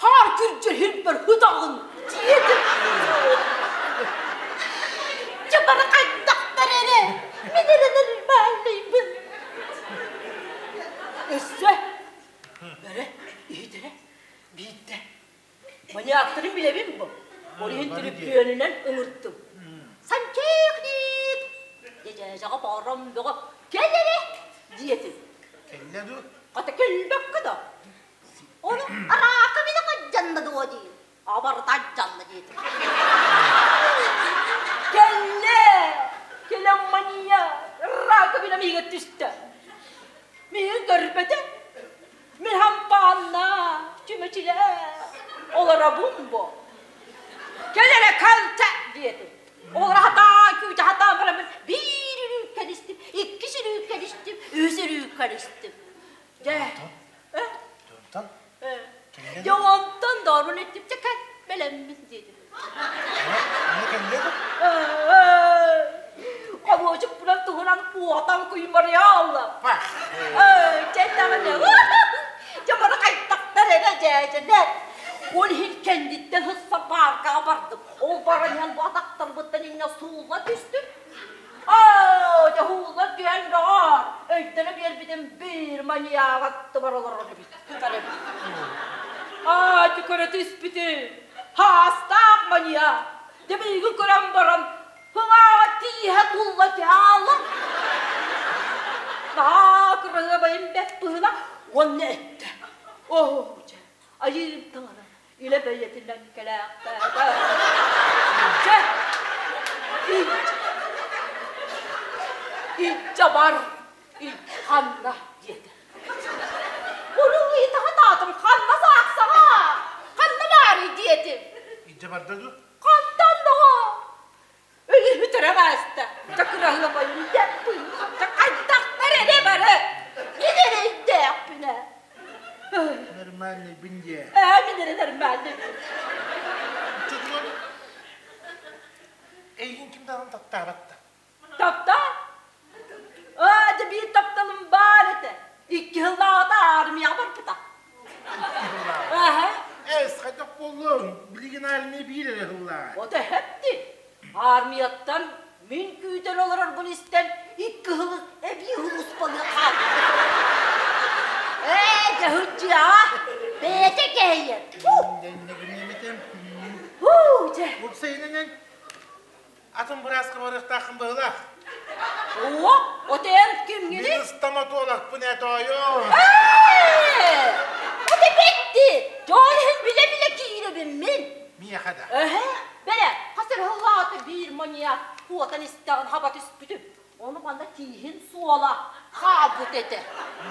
Хаар күрдьэр хирбэр хытаҕын диэтим. Дьэ бары хайдахтар эрэ. Мин эрэ нормальныйбын. Өссө бэрэ иһитэрэ биирдэ маньяктарын билэбин бу. Ол иһин түрүппүөнүнэн ыҥыртым. Сантехник! Дьэдьээжэҕэ баарам бөҕө кэл эрэ диэтим. Кэллэ дуу? Хата кэлбэккэ да. Ону араакабина дьанна дуо дии. Абарыта дьанна диэтим. Кэллэ! Кэлэн манья! Раковина миигин түстэ. Миигин көрбөтө. Мин хампаанна, чүмэчилэ, олоробун бу. Кэл эрэ калта диэтим. Олоро хатаан, күүтэ хатаан бараммын биир үрүүккэн истим, иккис үрүүккэн истим, үс үрүүккэн истим. Дьэ, Онтон? Дьэ онтон доорун эттим, чэ кэл, бэлэммин диэтим. Кэллэ Холуочук булан туһунан куотан куймарыйалла. Чэ даҕаны. Дьэ бары хайдахтар эрэ дьээдьэлэр. бардым. Ол баран иһэн бу атахтарбыттан инньэ суулла түстүм. Оо, дьэ һуулла түһэн доҕоор, өйдөнө биэрбитим биир маньяк аттыбар олорор эбит, сытар эбит. Аа, дьэ көрө түспүтүм, хаастаах маньяк. Дьэ миигин көрөн баран, Һыҥааҕа тииһэ тулла түһаалла. Наһаа кыраһыабайым бэрт быһыылаах уонна эттэ. Оо, дьэ, айыым таҥара, илэ бэйэтинэн кэлээхтээбэ. Дьэ, илдьэ бар, ханна диэтэ. Уруу ыйытаҕын ханна саахсаҕа, ханна баарый диэтим. Илдьэ барда дуу? Хантан доҕоор? Өлүһүтэрэ ааста. Чакыраһыабайым дэппин, хайдахтар эрэ бары. Мин эрэйдээхпинэ. Нормальный диэ. Ээ, мин эрэ нормальный. Чутунун эйигин ким даҕаны таптаабат да. Таптаа? Аа, дьэ биир тапталым баар этэ. Икки сыллааҕыта армияҕа барбыта. Икки сыллааҕы. Аһа. Эс, хайдах буоллуҥ? Билигин армия биир эрэ сыллааҕа. Ото эһэпти. Армияттан мин күүтэн олорорбун истэн икки сылы эбии сулууспалыы хаалбыт. Ээ, дьэ сылдьыаҕа. Бэйэтэ кэһэйэр. Хуу, дьэ. Уопсайынан Атын бырааска барыахтааххын быһыылаах. Оо, отен кимҥиний? Мин стоматологпын ээ, тоойуом. Ээ, оте бэтти. Дьон иһин билэ-билэ киирэбин мин. Миэхэ да. Эһэ, бэрэ, хас эрэ сыллаата биир маньяк куотан истэҕин хаба түспүтүм. Ону манна тииһин суола хаалбыт этэ.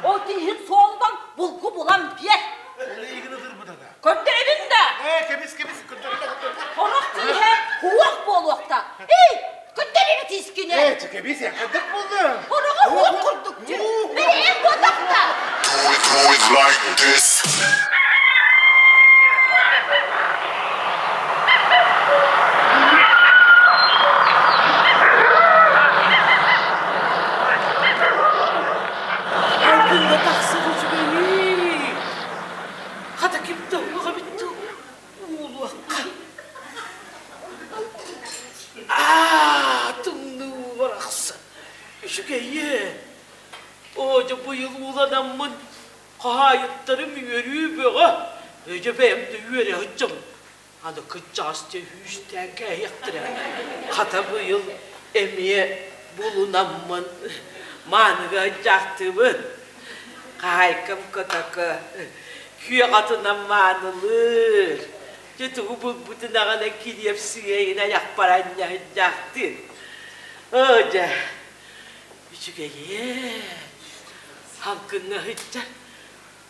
Ол тииһин суолунан булгу булан биэр. Ол эйигин ытырбыта да? Көрдөрөбүн да. Ээ, кэбис, кэбис, көрдөрүмэ, көрдөрүмэ. Орох тииһэ хуох буолуохтаах. Эй, көрдөрүмэ тиискинэ. Ээ, кэбис, хайдах буоллуҥ? Ороҕо хуох курдук. Бэйэм буотахта. Do it, do it like this. Айгыҥҥа тахсар үчүгэйий! Хата ким да уоҕа бүттү уулуохха. Аа, тымныы барахсан. Үчүгэйэ. Оо, дьэ быйыл ууланаммын хаһаайыттарым үөрүү бөҕө. Дьэ бэйэм да үөрэ сылдьабын. Аны кыччаас дьэ үүстээн кээһиэхтэрэ. Хата быйыл эмиэ булунаммын мааныга дьаахтыыбын. Хаһаайкам котоко күөх атынан маанылыыр. Дьэ тугу булбутун аҕала килиэп сыыйын айахпар анньаһыдьаахтыыр. Оо дьэ, үчүгэйиэн, салгыҥҥа сылдьар.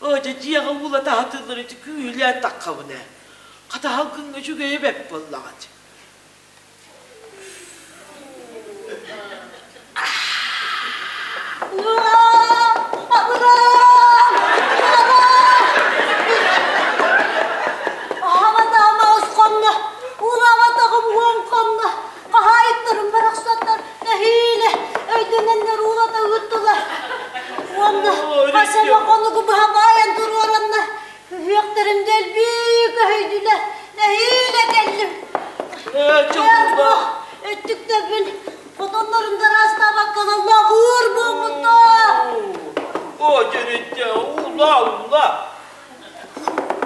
Оо дьэ, дьиэҕэ уулата сатыыллар ити күүһүлээн таххабын ээ. Хата салгыҥҥа үчүгэйэ бэрт буоллаҕа дии. Хаһаайыттарым барахсаттар нэһиилэ өйдөнөннөр уулата ыыттылар. Уонна хас эмэ хонугу быһа баайан туруораннар үһүөхтэрим дэлби көһүйдүлэр. Нэһиилэ кэллим. Өттүктэрбин хотоннорун да ыраастаабакка лаҕыыр буолбуттар. О, дьэритте, ула, ула.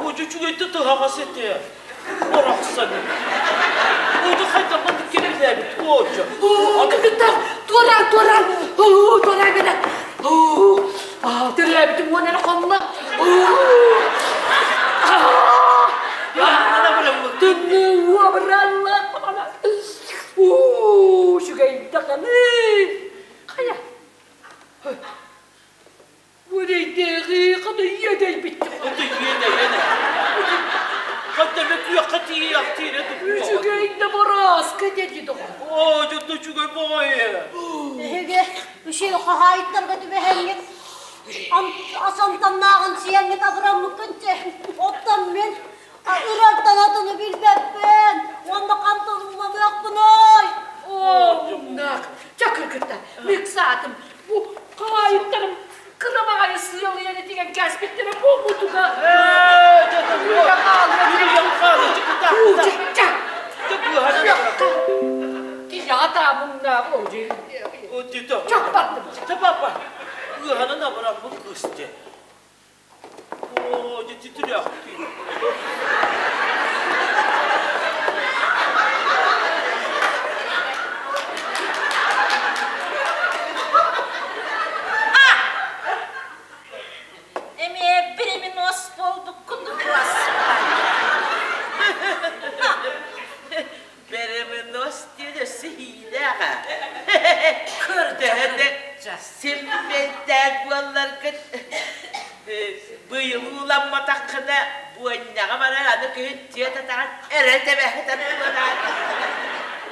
Ожу үчүгэйдик тыһаҕас этэ. Барахсан. Ожу хайдах маннык кэлэлээбит ожу. Кыргыттар, туораан, туораан, туораан гына. Төрөөбүтүм уон эрэ хонно. Тымныы уобаралла. Үчүгэй даҕаны. Хайа. Үрэйдээҕи хата иэдэйбит. Хата иэдэйэн. Хата эмэ күөххэ тиийэхтиирэ Үчүгэй да борооска диэти доҕор. Оо, дьэ үчүгэй баҕайы. Эһиги үчүгэй хаһаайыттарга түбэһэҥҥит асантаннааҕын сиэҥҥит абыраммыккын чэ. Оттон мин ырартан атыны билбэппин уонна хантан ууланыахпыный? Оо, муҥнаах, чэ кыргыттар, миксаатым Бу хаайыттарым кыра баҕайы сыалыйан этигэн кээспиттэрэ буолбутуга. Ээ, дьэ, муҥнаах Чаппардым. Папа, ыаһанан абыраммыт кыыс дьэ. Оо, дьэ титирэхтии. Эмиэ беременос буолбуккун господи. Беременос диэн өссө иилээх ээ. Көрдөһө симмэнтээх буолларгыт быйыл ууламматаххына буонньаҕа барар аны күһүн түөт атаҕын эрэ тэбэһитэн буолаат.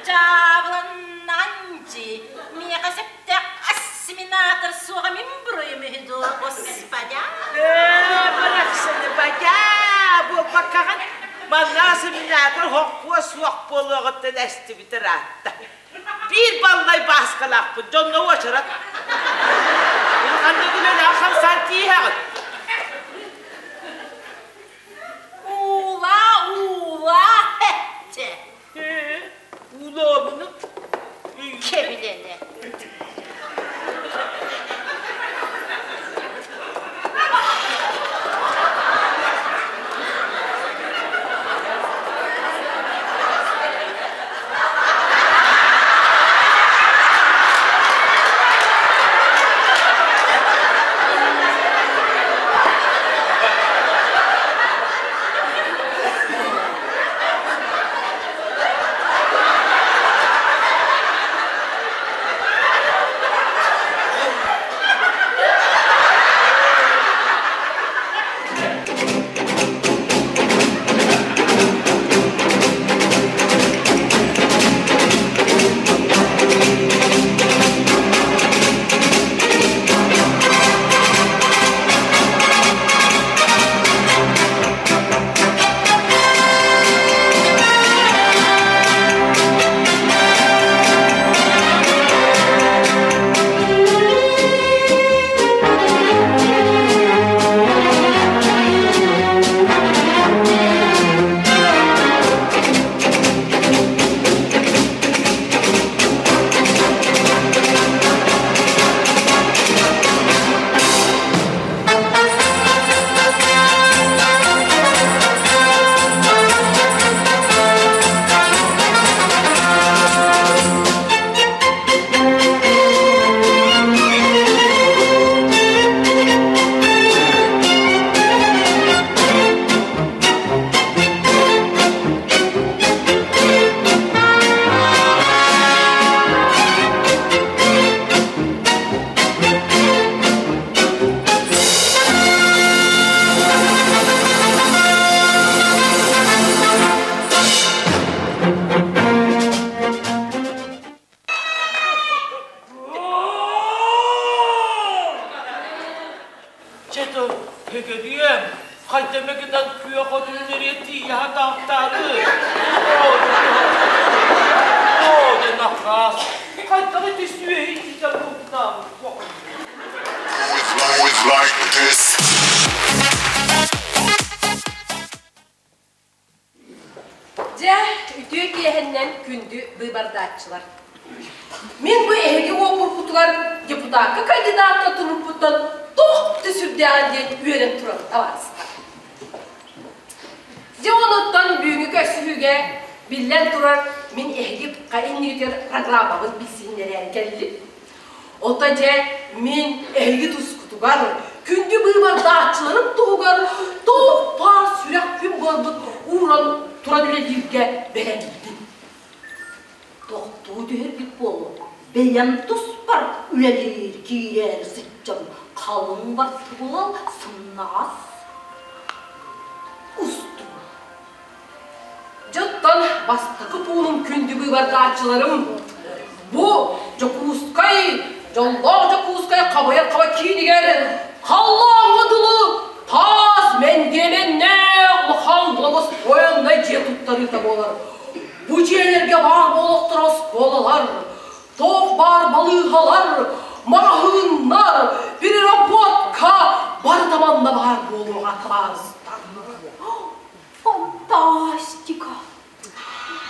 Дьаабыланнаҕын дии. Миэхэ сөптөөх ассиминатор суоҕа мин буруйум үһү дуо, господя? Ээ, барахсаны бадьаа буолбаккаҕын манна ассиминатор хоккуо суох буолуоҕуттан эстибит ыраатта. Биир баллай бааскалаахпын, дьонно уочарат. Улаханнык үлэлээх хамсаан тииһэҕит. Уула, уула, чэ. Уулаабыны. Кэбилэнэ. Чэ то, кэкэриэм, хайда эмэ гынан күөх отун нэрие тиийэ сатаахтаары. Оо, дэ накаас, хайдах ити сүөһү ититэ бултаабыт Like this. Дьэ, үтүө киэһэннэн күндү быыбардааччылар. Мин бу эһиги уокуруккутугар депутакка кандидатка туруппуттан туох да сүрдээҕин диэн үөрэн туран табаарыстар. Дьэ онуттан бүгүҥҥү көрсүһүүгэ биллэн турар мин эһиги иннигитигэр программабын билсиһиннэрээри кэллим. Оттон дьэ мин эһиги тускутугар, күндү быыбардааччыларым туһугар туох баар сүрэхпин буолбут ууран туран үлэлииргэ бэлэммин. Тохтуу түһэрбит буолуо. Бэйэм туспар үлэлиир киирээри сыччам халыҥ бартыбыал сымнаҕас устуу. Дьоттон бастакы пуунум күндү быыбардааччыларым бу Дьокуускай, дьоллоох Дьокуускай хабайар хаба киинигэр халлааҥҥа дылы таас мэндиэмэннээх улахан благостроеннай дьиэ туттарыыта буолар. Бу дьиэлэргэ баар буолуохтара оскуолалар, туох баар балыыһалар, маҕаһыыннар, переработка барыта манна баар буолуоҕа табаарыстар. Фантастика!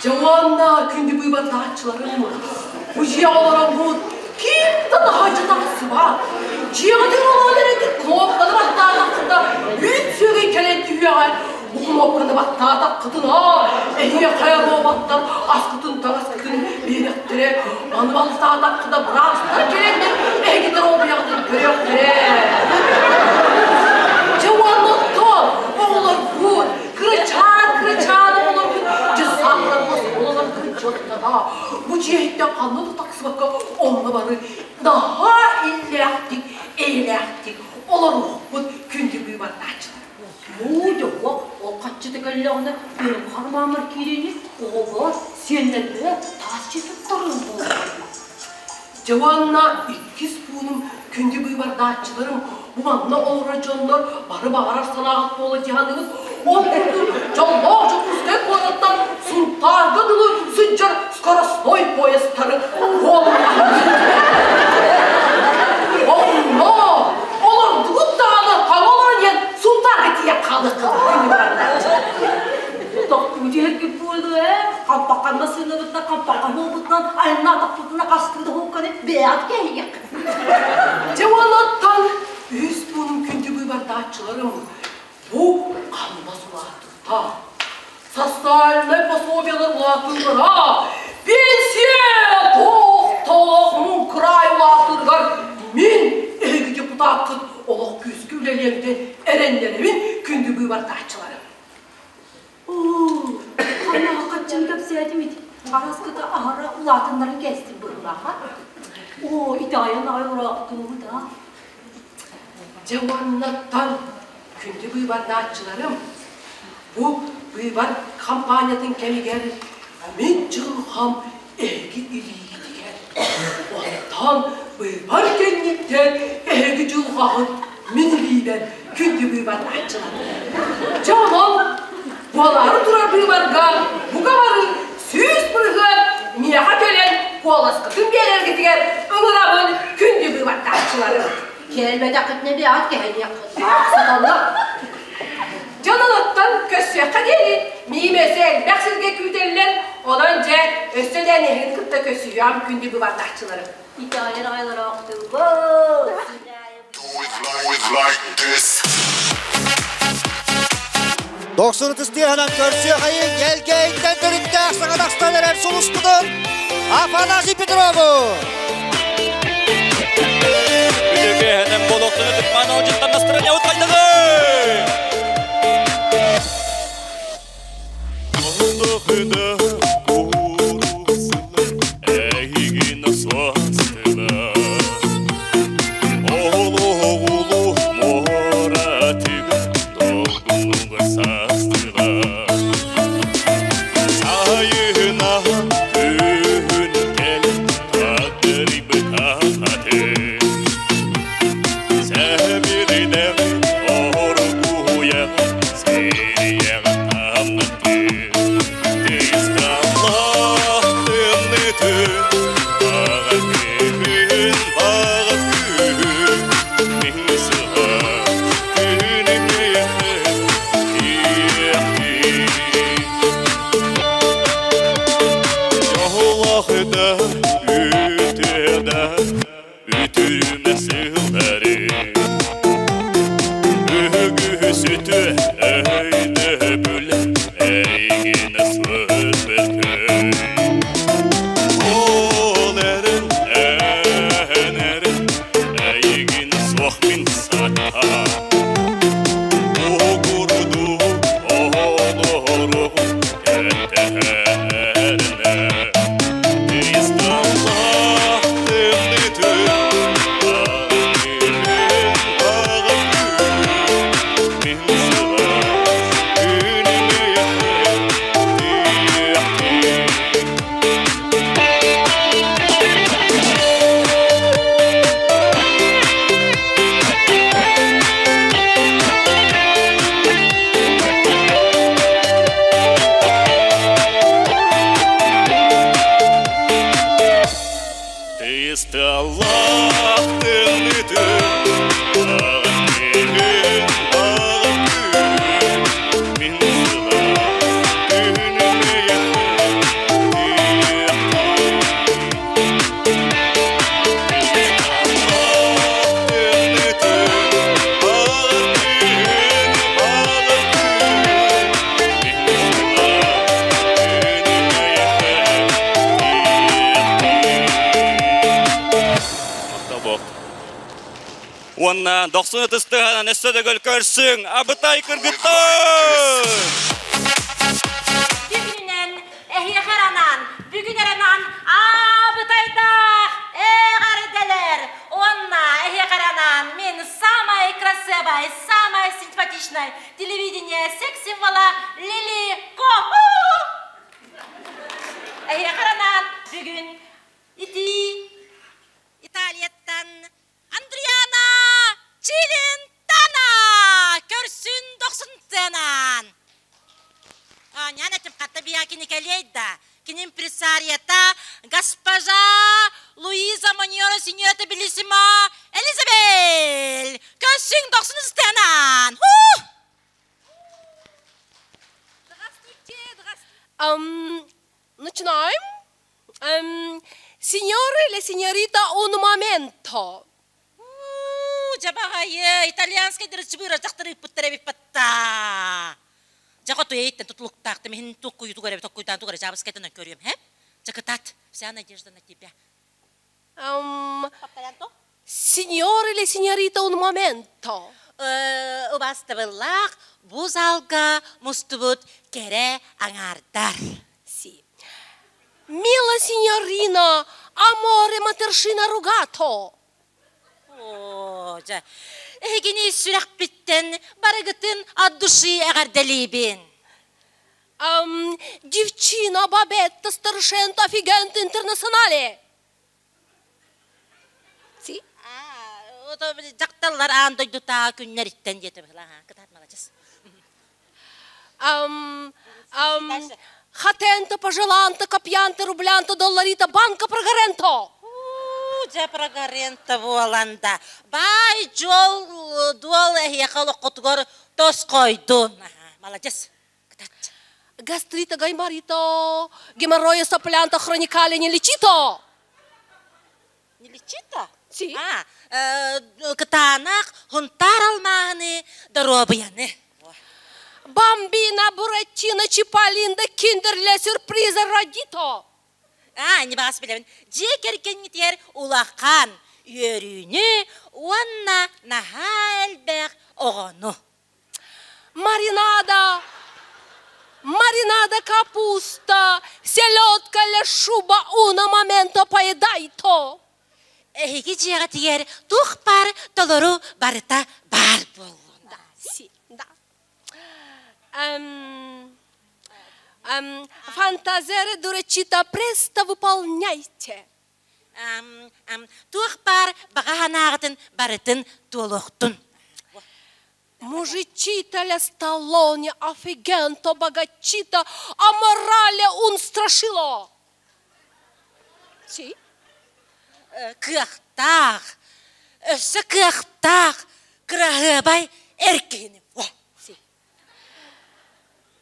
Дьэ уонна күндү быыбардааччыларым. Бу дьиэҕэ олороммут ким да таһырдьа тахсыбат. Дьиэҕитин олорон эрэргит кнопканы баттаатаххытына үүт сүөгэй кэлэн түһүөҕэ. Бу кнопканы баттаатаххытына эһиэхэ роботтар аскытын таҥаскытын биэриэхтэрэ. Аны баттаатаххытына быраастар кэлэннэр эһиги доруобуйаҕытын көрүөхтэрэ. Дьэ уонна оттон оҕолоргут кырачаан кырачаан оҕолоргут дьыссааттарга оскуолаларгын дьонноно бу дьиэттэн ханна да тахсыбакка онно бары наһаа иллээхтик, эйэлээхтик олоруохпут күндү быыбардааччылар. Уу дьоҕуох, ол хаччыта кэллэҕинэ бэйэм хармааммар киириини оҕобор, сиэннэрбэр таас дьиэ туттарыам буоллаҕа. Дьэ уонна иккис пуунум күндү быыбардааччыларым бу манна олорор дьоннор бары баҕарар санааҕыт буола дьаһаныгыт. Ол курдук дьоллоох Дьокуускай куораттан Сунтаарга дылы сылдьар скоростной поездтары Онно олордугут даҕаны хаҥа олорон иһэн Сунтаарга тиийэн хаалыаххыт күндү быыбардааччылар. Тохтуу түһэргит буолуо ээ, хампахан массыынабытынан, хампахан буолбутунан айаннаатахпытына хастыы да хуукканы бэйэҕит кэһиэххит. Дьэ уонуттан үс пуунум күндү быыбардааччыларым бу хамнас улаатыыта, социальнай пособиелар улаатыылара, пенсия туох-туох муҥкураай улаатыырыгар мин эһиги депутаккыт олох күүскэ үлэлиэм диэн эрэннэрэбин күндү быыбардааччыларым. Оо, ханнаах хаччын кэпсээтим ити. Араскыта аһара улаатыннарын кээстим быһыылааха. Оо, итэҕэйэн аҕай ураахтуубут аа. Дьэ уоннаттан күндү быыбардааччыларым, бу быыбар хампаанньатын кэмигэр мин дьылҕам эһиги илиигитигэр. Онтон быыбар кэнниттэн эһиги дьылҕаҕыт мин илиибэр күндү быыбардааччылар. Дьэ онон буолаары турар быыбарга бука бары 100% миэхэ кэлэн куоласкытын биэрэргитигэр ыҥырабын күндү быыбардааччылары. Кэлбэтэххитинэ бэйэҕит кэһэниэххит. Саталлар. Дьон олоттон көрсүөххэ диэри миим өссө элбэх сиргэ күүтэллэр, онон дьэ өссө да эһигин кытта көрсүһүөм күндү быыбардааччыларым. Итэҕэйэр аҕайлараахтыыбыт. Дохсун ытыстыаһынан көрсүөхайын Элгээйиттэн төрүттээх саҥа тахсан эрэр сулуспутун Афанасий Петрову! Үтүөкэһэнэн болоқтыны тыппаан олдьуттан настроениябыт хайдаҕый? Эһигин суостыла Оҕулу муоратыгар долгунугар састыла Сайына күн кэлэн таттырыйбыт Сэбиринэх оргуйах сириэх тамнаты Тыскаллах тымнытын бағат күн бағат күн Мин сыға күнүм Жолақыда үтеда үтүрүмэ сыллары Үгүсүтү өйдөбүл эйгин сыпыркый Ол эрин энерин эйгин суох мин сатта Угурду олоругу кэттэһэринэ Тыйысталлах тымнытын Мин сылаас күнүм Тыйысталлах тымнытын бағат күн, бағат Уонна дохсун ытыс тыаһынан өссө төгүл көрсүҥ, абытай кыргыттар! Бүгүнүнэн эһиэхэ анаан, бүгүн эрэ анаан абытайдаах эҕэрдэлэр! Уонна эһиэхэ анаан мин самай красивай, самай симпатичный телевидение секс-символа Лили Ко! Эһиэхэ анаан бүгүн итии Италияттан Андриана Челентано көрсүн дохсун сыанаан. Анян этим хатта бия кини кэлиэй да. Кини импресарията госпожа Луиза Моньора синьората Белиссимо Элизабель көрсүн дохсун сыанаан. Начинаем. Сеньоры или сеньорита, un momento. Дьабаҕайы, итальянскай дырычыбыыра дьахтар ыыппыттар эбит батта. Дьаҕа туйайыттан тутулуктаахтым иһин туккуйутугар эбит токкуйдаан тугар жабыскайтан көрүөм, хэ? Чакытат, вся надежда на тебя. Сеньор или сеньорита, un momento. Убастабыллаах бу залга мустубут кэрэ аҥаардар. Sì. Мила синьорина, аморе матершина ругато. Оо, дьэ, эһигини сүрэхпиттэн барыгытын от души эҕэрдэлиибин. Девчина Бабетта старшента офигент интернационале. Sì? Дьахталлар аан дойдутаа күннэриттэн диэтэ быһылаа. Кытаат маладьыс. Хатенто, пожеланто, копьянто, рублянто, долларито, банка прогоренто. Дьэ прогоренто буоланда. Бай жол дуол эһиэхэ олоххутугар тосхойдун. Маладьыс. Гастрита, гаймарито, геморроя, соплянто, хроникале, не лечито. Не лечито? Sì. А, кытаанах хунтаар алмааһыны доруобуйаны. Бамбина, Буратино, Чиполлино, Киндерле, сюрприза, родито. А, не баас билэбин. Дьиэ кэргэҥҥитигэр улахан үөрүүнү уонна наһаа элбэх оҕону. Маринада, маринада капуста, селедка ля шуба, уно момento поедайто. Эһиги дьиэҕитигэр туох баар толору барыта баар буоллун. Да, sì, да. Фантазеры дурачита престо выполняйте. Туох баар баҕа санааҕытын барытын туолуохтун. Мужичита ля сталлоне, офигенто, богачита, аморале un страшило. Sì? Кыахтаах, өссө кыахтаах, кыраһыабай эр киһини. Sì.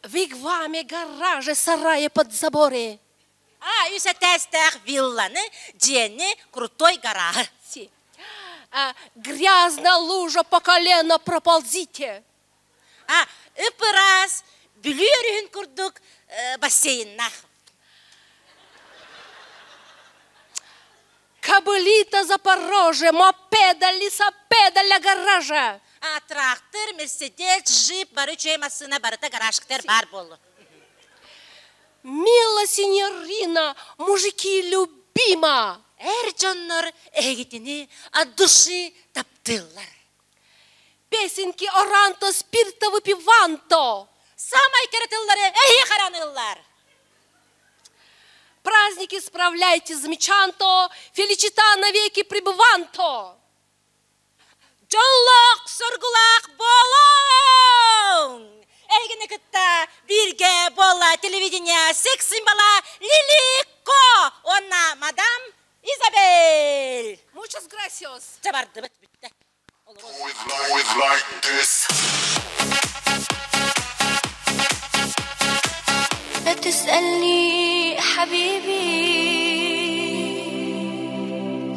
Вигваме, гараже, сарае под заборе. А, үс этээстээх вилланы, дьиэни, крутой гарааһы. Sì. Грязная лужа по колено проползите. А, ып-ыраас, Бүлүү өрүһүн курдук бассейннаах. Кобылита Запорожье, мопеда, лисопеда для гаража. А, трактор, Мерседес, джип, бары үчүгэй массыына барыта гаражкытар баар буоллун. Мила синьорина, мужики любима. Эр дьоннор эһигитини от души таптыыллар. Песенки оранто, спирта выпиванто. Самай кэрэ тыллары эһиэхэ аныыллар. Праздники справляйте замечанто, феличита навеки пребыванто. Дьоллоох соргулаах буолуҥ! Эһигини кытта бииргэ буолла телевидение секс-символа Лили Ко уонна мадам Изабель. Muchas gracias. Дьэ бардыбыт бүттэ. Do it like this. لا تسألني حبيبي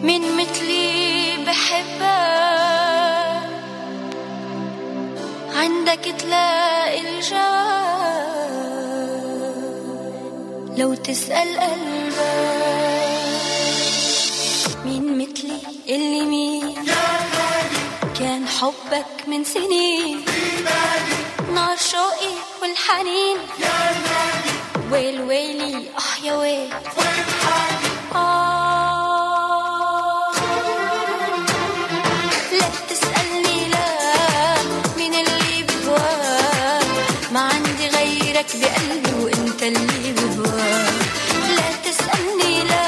مين مثلي بحبك عندك تلاقي الجواب لو تسأل قلبك مين مثلي اللي مين كان حبك من سنين نار شوقي والحنين ويل ويلي اه يا ويل آه لا تسألني لا مين اللي بهواك ما عندي غيرك بقلبي وانت اللي بهواك لا تسألني لا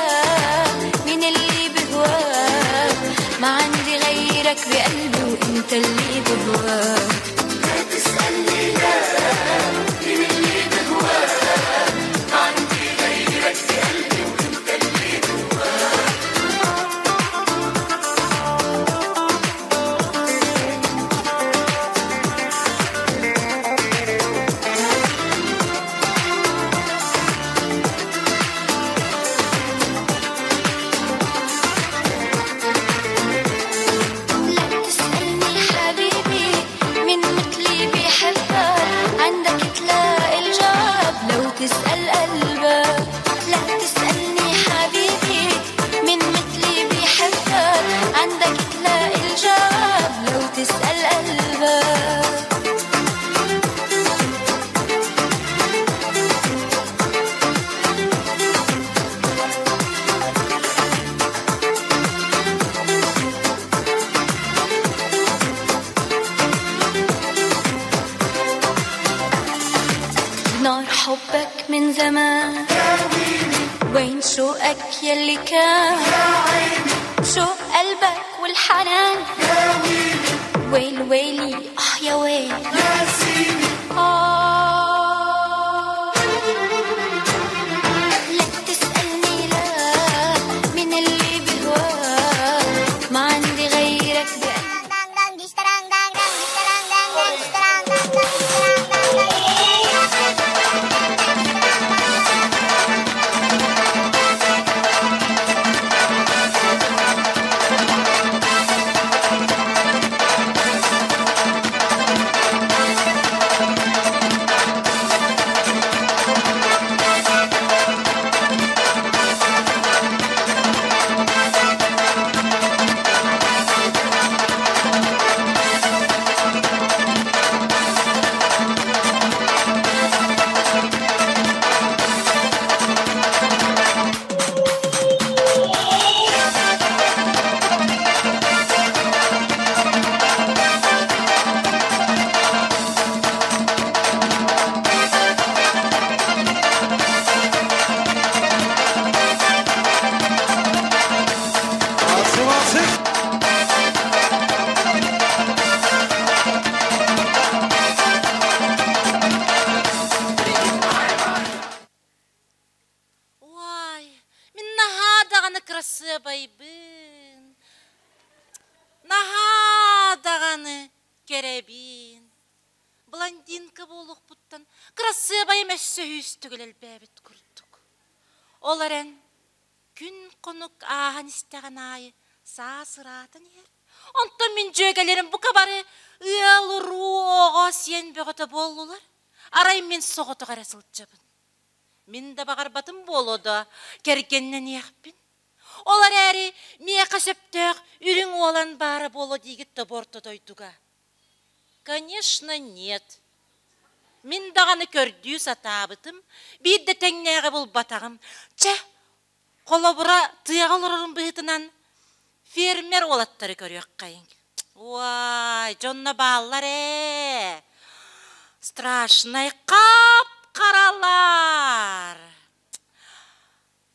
مين اللي بهواك ما عندي غيرك بقلبي وانت اللي بهواك لا تسألني لا مين اللي بهواك ما عندي غيرك بقلبي وانت اللي بهواك لا تسألني حبيبي مين مثلي بيحبك عندك تلاقي الجواب لو تسأل قلبك لا تسألني حبيبي مين مثلي بيحبك عندك تلاقي الجواب لو تسأل قلبك نار حبك من زمان وين شوقك يلي كان شوق قلبك والحنان ويل ويلي اه يا ويل آه لا تسألني لا مين اللي بهواك ما عندي غيرك بقلبي عاصم عاصم Уай, мин наһаа даҕаны кырасыабайбын. Наһаа даҕаны кэрэбин. Блондинка буолуохпуттан кырасыабайым өссө үс төгүл элбээбит курдук. Ол эрэн күн-хонук ааһан истэҕин аайы саас ыраатан иһэр. Онтон мин дьүөгэлэрим бука бары ыал уруу оҕо сиэн бөҕөтө буоллулар. Арай мин соҕотох эрэ сылдьабын. Мин да баҕарбатым буолуо да, кэргэннэниэхпин. Ол эрээри миэхэ сөптөөх үрүҥ уолан баара буолуо диигит да бу орто дойдуга. Конечно, нет. Мин даҕаны көрдүү сатаабытым, биир да тэҥнээҕи булбатаҕым. Чэ, холобура, тыаҕа олорорум быһыытынан фермер уолаттары көрүөххэйиҥ. Уай, дьонно бааллар ээ. Страшнай хап-харалар.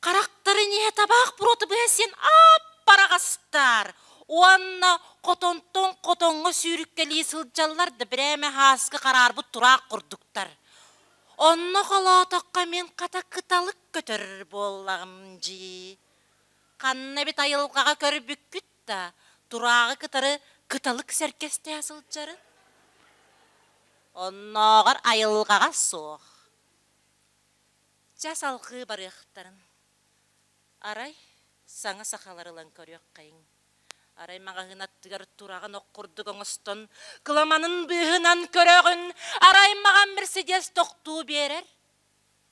Харахтарын иһэ табаах буруота быһа сиэн ап-бараҕастар уонна хотонтон хотоҥҥо сүүрүккэлии сылдьаллар да бирээмэ һааскы хараарбыт тураах курдуктар. Онно холоотоххо мин хата кыталык көтөр буоллаҕым дии. Ханна эбит айылҕаҕа көрбүккүт да, турааҕы кытары кыталык сэргэстэһэ сылдьарын? Оннооҕор айылҕаҕа суох. Чэ, салҕыы барыахтарын. Арай саҥа сахалар ылан көрүөххэйиҥ. Арай маҕаһыын аттыгар тураҕын ох курдук оҥостон, кыламанын быыһынан көрөҕүн, арай маҕан Мерседес тохтуу биэрэр.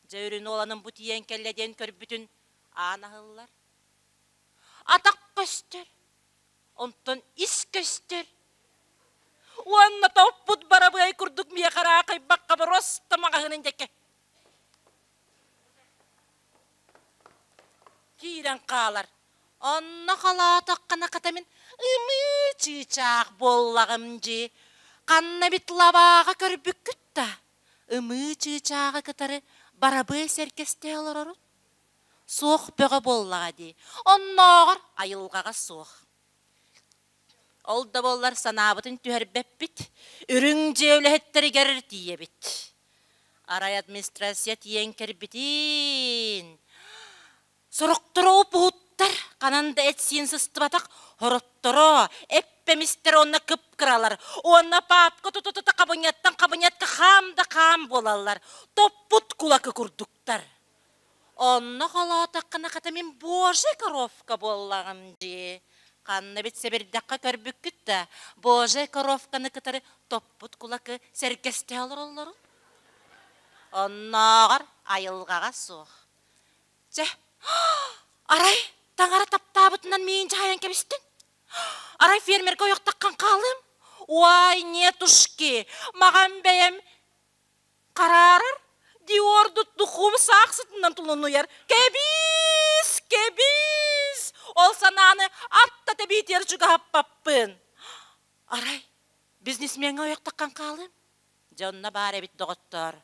Дьэ үрүн уоланым бу тиийэн кэллэ диэн көрбүтүн аан аһыллар. Атах көстөр, онтон ис көстөр. Уонна топпут барабыай курдук миэхэ ыраахайбакка боруоста маҕаһыынын диэки киирэн хаалар. Онно холоотоххуна хата мин ымыы чыычаах буоллаҕым дии. Ханна эбит лабааҕа көрбүккүт да, ымыы чыычааҕы кытары барабыай сэргэстэһэ олорорун? Суох бөҕө буоллаҕа дии. Оннооҕор айылҕаҕа суох. Ол да буоллар санаабытын түһэрбэппит, үрүҥ дьиэ үлэһиттэригэр тиийэбит. Арай администрация тиийэн кэлбитин, сорохторо уп-уһуттар, ханан да эт-сиин сыстыбатах, хоротторо, эппэмистэр уонна кып-кыралар, уонна паапка тута-тута хабыньаттан хабыньатка хаам да хаам буолаллар, топпут кулакы курдуктар. Онно холоотоххуна хата мин божья коровка буоллаҕым дии. Ханна эбит сэбирдэххэ көрбүккүт да, божья коровканы кытары топпут кулакы сэргэстэһэ олороллорун? Оннооҕор айылҕаҕа суох. Чэ, арай таҥара таптаабытынан миигин дьаһайан кэбистин. Арай фермергэ ойохтоххон хаалыам. Уай, нетушки, маҕан бэйэм Хараарар, Диордут духуум саах сытынан тулунуйар. Кэбиис, кэбиис! Ол санааны атта тэбиитигэр чугаһаппаппын. Арай, бизнесмеҥҥэ ойохтоххон хаалыам. Дьэ, онно баар эбит доҕоттоор.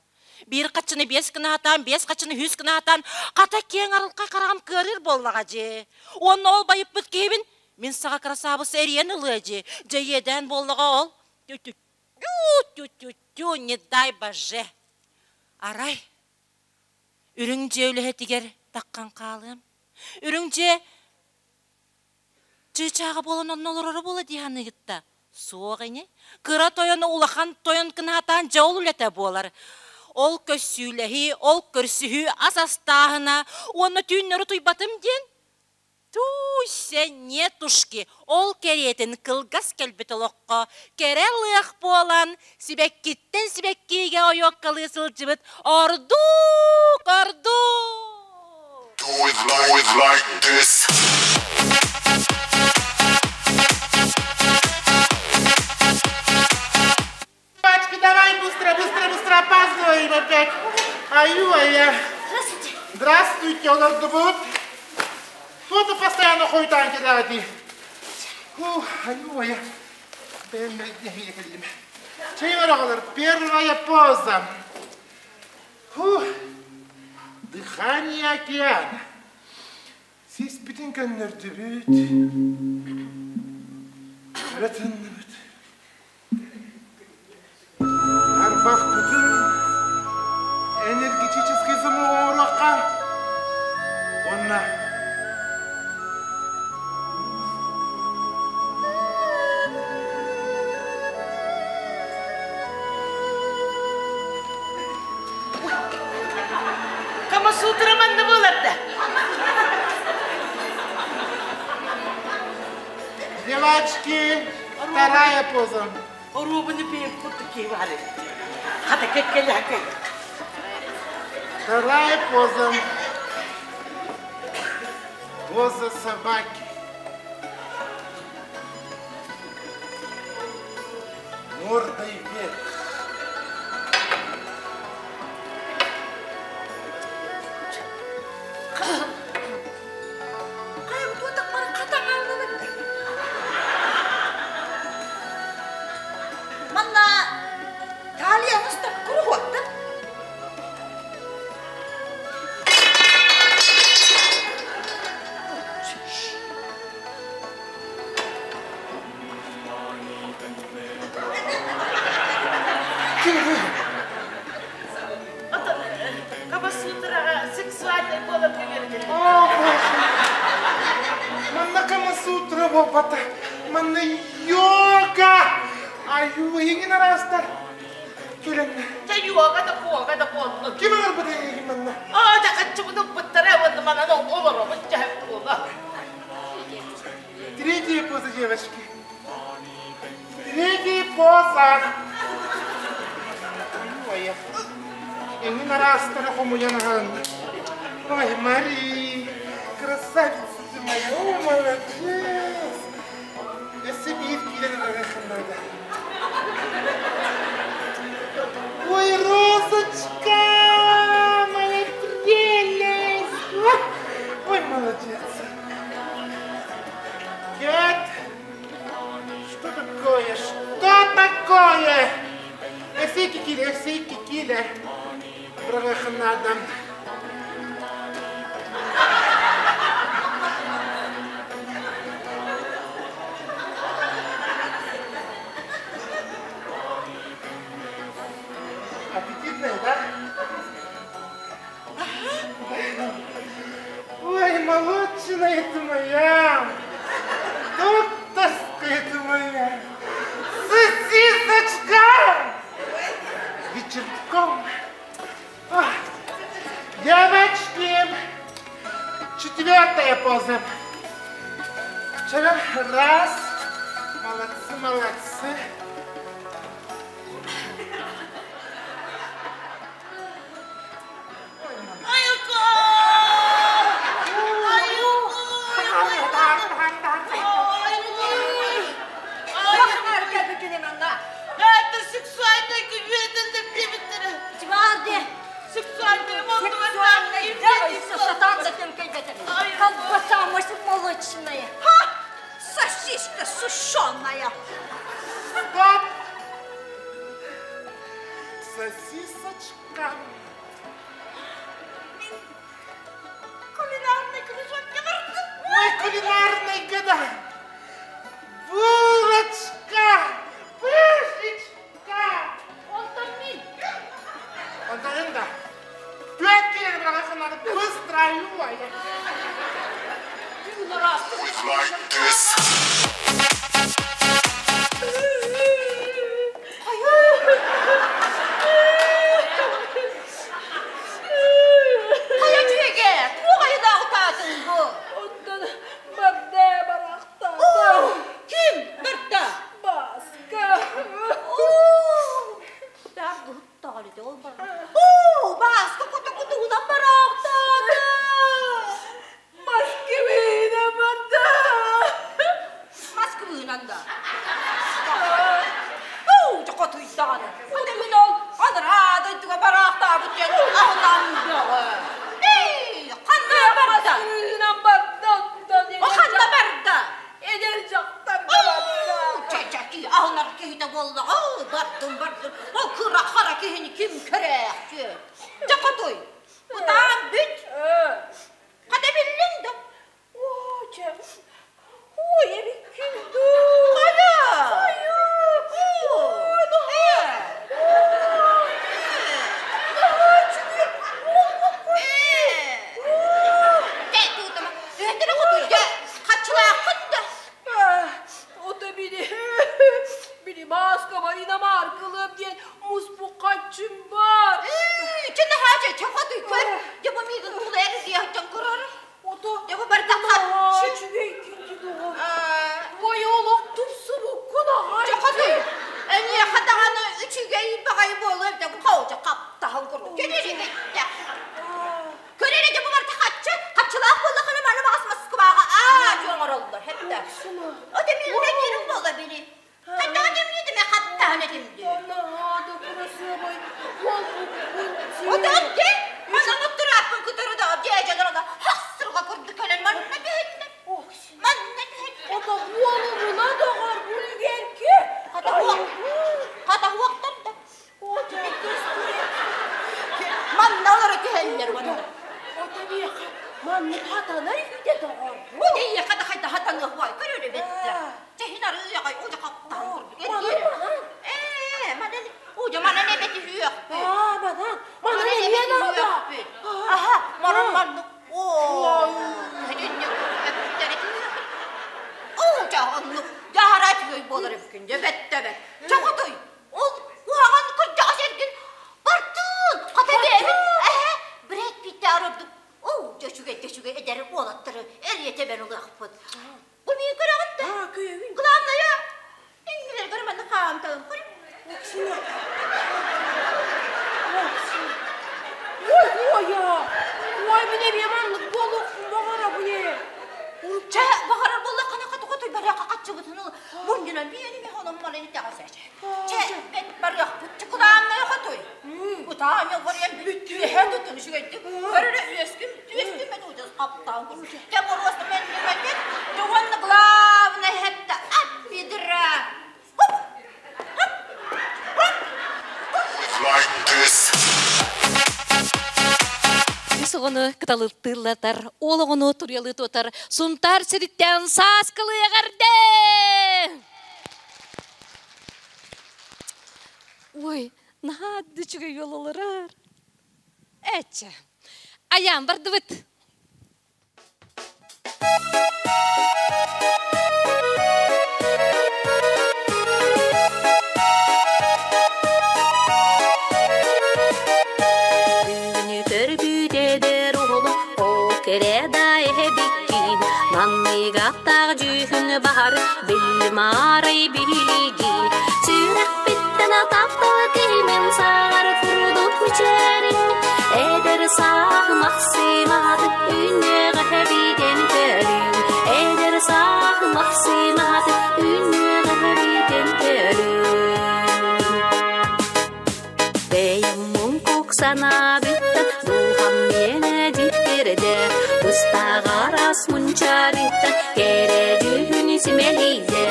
Биир хаччыны биэс гына сатаан, биэс хаччыны үс гына сатаан, хата киэҥ арылхай хараҕым кыарыыр буоллаҕа дьиэ. Уонна ол байыппыт киһибин мин саҕа красавица эрийэн ылыа дьиэ. Дьэ, иэдээн буоллаҕа ол. Тю-тю-тю, не дай боже. Арай, үрүҥ дьиэ үлэһитигэр таххан хаалыам. Үрүҥ дьиэ чыычааҕа буолан онно олороро буола дии саныыгытта. Суох ини. Кыра тойон улахан тойон кынаатаан дьэ ол үлэтэ буолар. Ол көссүүлэһии, ол көрсүһүү ас астааһына уонна түүннэри утуйбатым диэн Туй-сэ, нетушки, ол кэриэтин кылгас кэлбит олоххо кэрэ лыах буолан, сибэккиттэн сибэккигэ ойуоккалыы сылдьыбыт ордук, ордук! Do it like this. Пачки, давай быстро, быстро, быстро, опаздываем опять. Аю, а я. Здравствуйте. Здравствуйте, олордубут. Кто-то постоянно хойутаан кэлээти. Фух, аю, а я. Чэй оҕолор, первая поза. Фух, дыхание океана. Сиспитин көннөрдүбүт. Өрө тынныбыт. Тарбахпытын энергетическэй замок оҥоруохха уонна Камасутра манна буолар да? Девочки, вторая поза. Оруобуну пиэм курдук киһи баар эбит. Хата кэккэлэһэ Вторая поза. Поза собаки. Мордой вверх. Манна талия мустар куруһуоттар. Камасутраҕа сексуальнай буолан үөрэтэллэр. О, боже! Манна Камасутра буолбата. Манна йога! Аю, эйигин араастар. Кэлэннэ. Дьэ, йога да куога да буоллун. Ким ыларбыт эйигин манна? Аа, дьэ, хаччыбын ылбыттара уонна манан олоробут дьэһэп буола. Третья поза, девочки. Третья поза. Ой, эҥин араастары хомуйан аһан. Ой, Мари, красавица ты моя, о, молодец. Өссө биир киирэн ыларыаххын наада. Ой, Розочка, моя прелесть! Ой, молодец! Кэт, что такое? Что такое? Эсей кикиле, эсей кикиле. Надо. Аппетитная, да? Ой, молочная ты моя, докторская ты моя, сосисочка! Вечерком. Ах, Девочки, четвертая поза. Вчера раз, молодцы, молодцы. Это сексуальный кюветелдер дебиттери. Сексуальный Колбаса, может, молочная. Ха! Сосиска сушеная. Стоп! Сосисочка. Кулинарный кружок Ой, кулинарный года. Булочка! Пышечка! Онтон мин. Онтон да. Түөт киле надо быстро Like this. Хайа дьүөгэ, туох айылаах утаатын бу? Онтон барда барахтаата. Ким барда? Баска. Оо, Баска куту-кутугунан бараахтаата. Москвина барда. Москвынан да. Оо, дьокотуйдаҕаны. Хата мин ол анараа дойдуга бараахтаабыт диэн аһынан бөҕө. Эй, ханна барда? Москвина барда. О, ханна барда? Эдэр дьахтарга барда. Чэ-чэ, аһынар киһитэ буоллаҕа, бардым, бардым. Ол кыра хара киһини ким көрөөхчү? Дьокотуй, ытаан бүт. Хата биллиҥ да? Оо, чэ. Ой, эбиккин дуу. Хайа? Хайа. Ото били, били маска Марина Маркалым диэн муспукаччым бар. Ото үчүгэй күндү доҕор. Ой, олох тупсубуккун аҕай. Наһаа да кырасыабай буолбуккун дии. Ото буолумуна доҕор бүлгэрки. Манна олоро түһэллэр уонна. Ото миэхэ маннык хатанар үһү доҕор. Бу эйиэхэ да хайда хатаныах бай көрөр эбиттэ. Чэһин арыйаҕай ужа хаптаан курдук. Манан, манан. Ээ, манан ужа манан эбэти үөхпүт. Аа, манан. Манан Манан эмиэ эбэти наада. үөхпүт. Аха, манан маннык. Оо, хединник эбиттэри Ужа оннук жахара түгөй болар эбиккин же бетте бет. Чоҕотой, ол уһаҕан кырдьаҕас эргин бартын хата бэбит. Эһэ, Брэд Питте арырдык. Оо, дьөчүгэй дьөчүгэй эдэр уолаттары эрийэтэ бен ылыахпыт. Бу миин көрөҕүн да. Аа, көйөбүн. Главное, иннилэргэр манна хаамталым көрүм. Оксина. Оксина. Ой, ой, а. Ой, мин эмиэ маннык буолуохпун баҕарабын ээ. Чэ, баҕарар буоллаххына хата хотой барыаха хаччыбытын ыл. Мунньунан биэни мехонум малын итэҕэсэчэ. Чэ, бэт барыахпыт чукулааннай хотуй. Утааньа горыйан бүттүөһэ тутун үчүгэйдик көрөрө үөскүм түөскүм мен удьас хаптаан кэ боруоста мен ньымайдык уонна главное это от бедра. Like this. Үс оҕону кыталыктыыллатар, уол оҕону туруйалыы тутар, Сунтаар сириттэн сааскылыы эҕэрдэ! Ой, наһаа да үчүгэй олорор. Эчэ, айаан бардыбыт. Күнү көрбүт эдэр уолу о кэрэ да эһэбиккин манныгаттаах дьүһүн баһар билмаарай билигин сүрэхпиттэн таптал киһимин саҕар курдук мичээрин эдэр саах махсымаат үннэҕэ битэн көрүн эдэр саах махсымаат үннэҕэ битэн көрүн Бэйэм муҥкук санаабыттан дууһам миэнэ дьиктирдэ, быстаҕарас мунчаарыттан кэрэ дьүһүн симэлийдэ.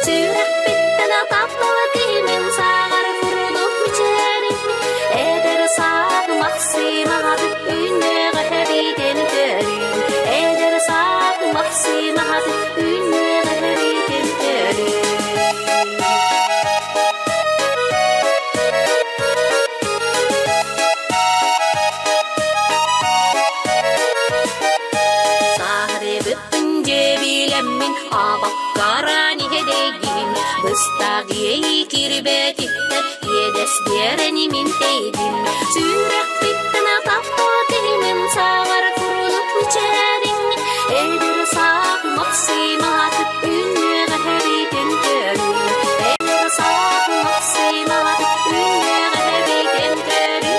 Сүрэхпиттэн таптал киһимин саҕар курдук мичээрин, эдэр саах махсымаат үннэҕэ битэн көрүн, эдэр саах махсымаат үннэҕэ битэн көрүн. Саарыбыппын дьэбилэммин абаккаран иһэдэгин быстах иэйи кирбэтиттэн иэдэс биэрэн имин тэйдим сүрэхпиттэн таптал киһимин саҕар курдук мичээриҥ эдэр саах махсымаат үннэҕэ битэн көрүҥ эдэр саах махсымаат үннэҕэ битэн көрүҥ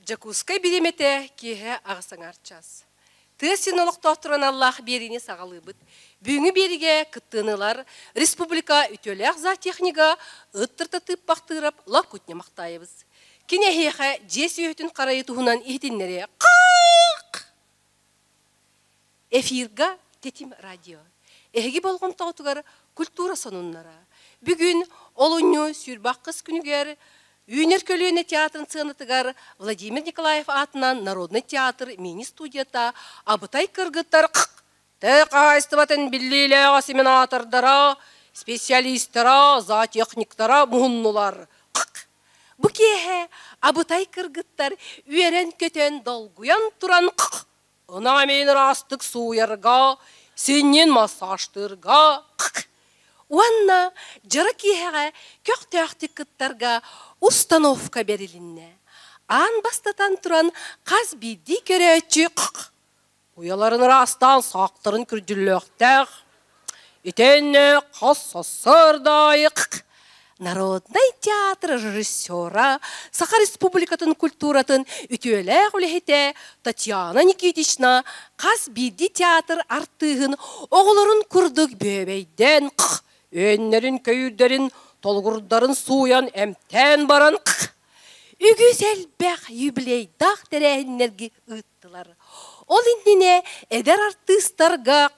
Дьокуускай бириэмэтэ киэһэ аҕыс аҥаар час. Тыа сирин олохтоохторо аналлаах биэриини саҕалыыбыт. Бүгүҥҥү биэриигэ кыттыыны ылар республика үтүөлээх зоотехнига Ыттырта Тыыппахтыырап Лакутня Махтаевыз. Кини эһиэхэ дьиэ сүөһүтүн харайыы туһунан иһитиннэриэ. Хах! Эфирга Тэтим радио. Эһиги болҕомтоҕутугар культура сонуннара. Бүгүн олунньу сүүрбэ күнүгэр Үүнэр көлүөнэ театрын сыанатыгар Владимир Николаев аатынан Народный театр мини-студията Абытай кыргыттар тыа хаһаайыстыбатын биллиилээх осеменатордара, специалистара, зоотехниктара муһуннулар. Бу киэһэ абытай кыргыттар үөрэн-көтөн, долгуйан туран ынах эмиин ыраастык сууйарга, синньин массажтыырга уонна дьоро киэһэҕэ көхтөөхтүк кыттарга установка бэрилиннэ. Аан бастатан туран хас биирдии көрөөччү уйаларын ыраастаан саахтарын күрдьүллүөхтээх. Итиэннэ хас сарсыарда аайы Народнай театр режиссера, Саха Республикатын культуратын үтүөлээх үлэһитэ Татьяна Никитична хас биирдии театр артыыһын оҕолорун курдук бүөбэйдээн, өөннөрүн-көйүүрдэрин, толугурдарын сууйан, эмтээн баран үгүс элбэх юбилейдаах тэрээһиннэргэ ыыттылар. Ол иннинэ эдэр артыыстарга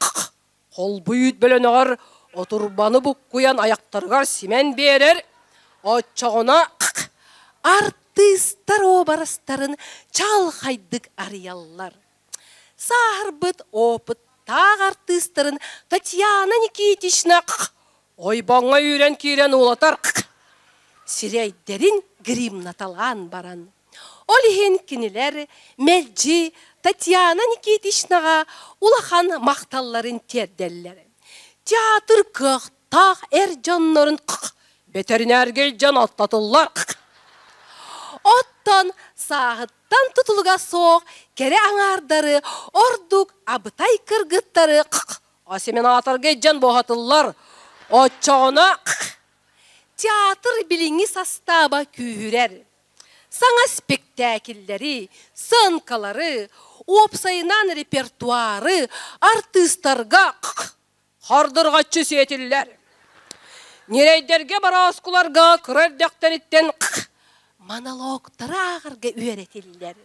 холбуйут бөлөнөҕөр отурбаны буккуйан аяктарыгар симэн биэрэр, оччоҕуна артыыстар уобарастарын чаҕылхайдык арыйаллар. Сааһырбыт опыттаах артыыстарын Татьяна Никитична ойбоҥҥо үүрэн киирэн уулатар сирэйдэрин гримнаталаан баран. Ол иһин кинилэр мэлдьи Татьяна Никитичнаҕа улахан махталларын тиэрдэллэр. Театр кыахтаах эр дьоннорун бэтэринээргэ илдьэн аттатыллар. Оттон сааһыттан тутулуга суох кэрэ аҥаардары ордук абытай кыргыттары осеменаторга илдьэн буоһатыллар. Оччоҕуна театр билиҥҥи састааба күүһүрэр. Саҥа спектээкиллэри, сценкалары, уопсайынан репертуары артыыстарга хардырҕаччы сиэтиллэр. Ньирэйдэргэ борооскуларга кыра эрдэхтэриттэн монологтары ааҕарга үөрэтиллэр.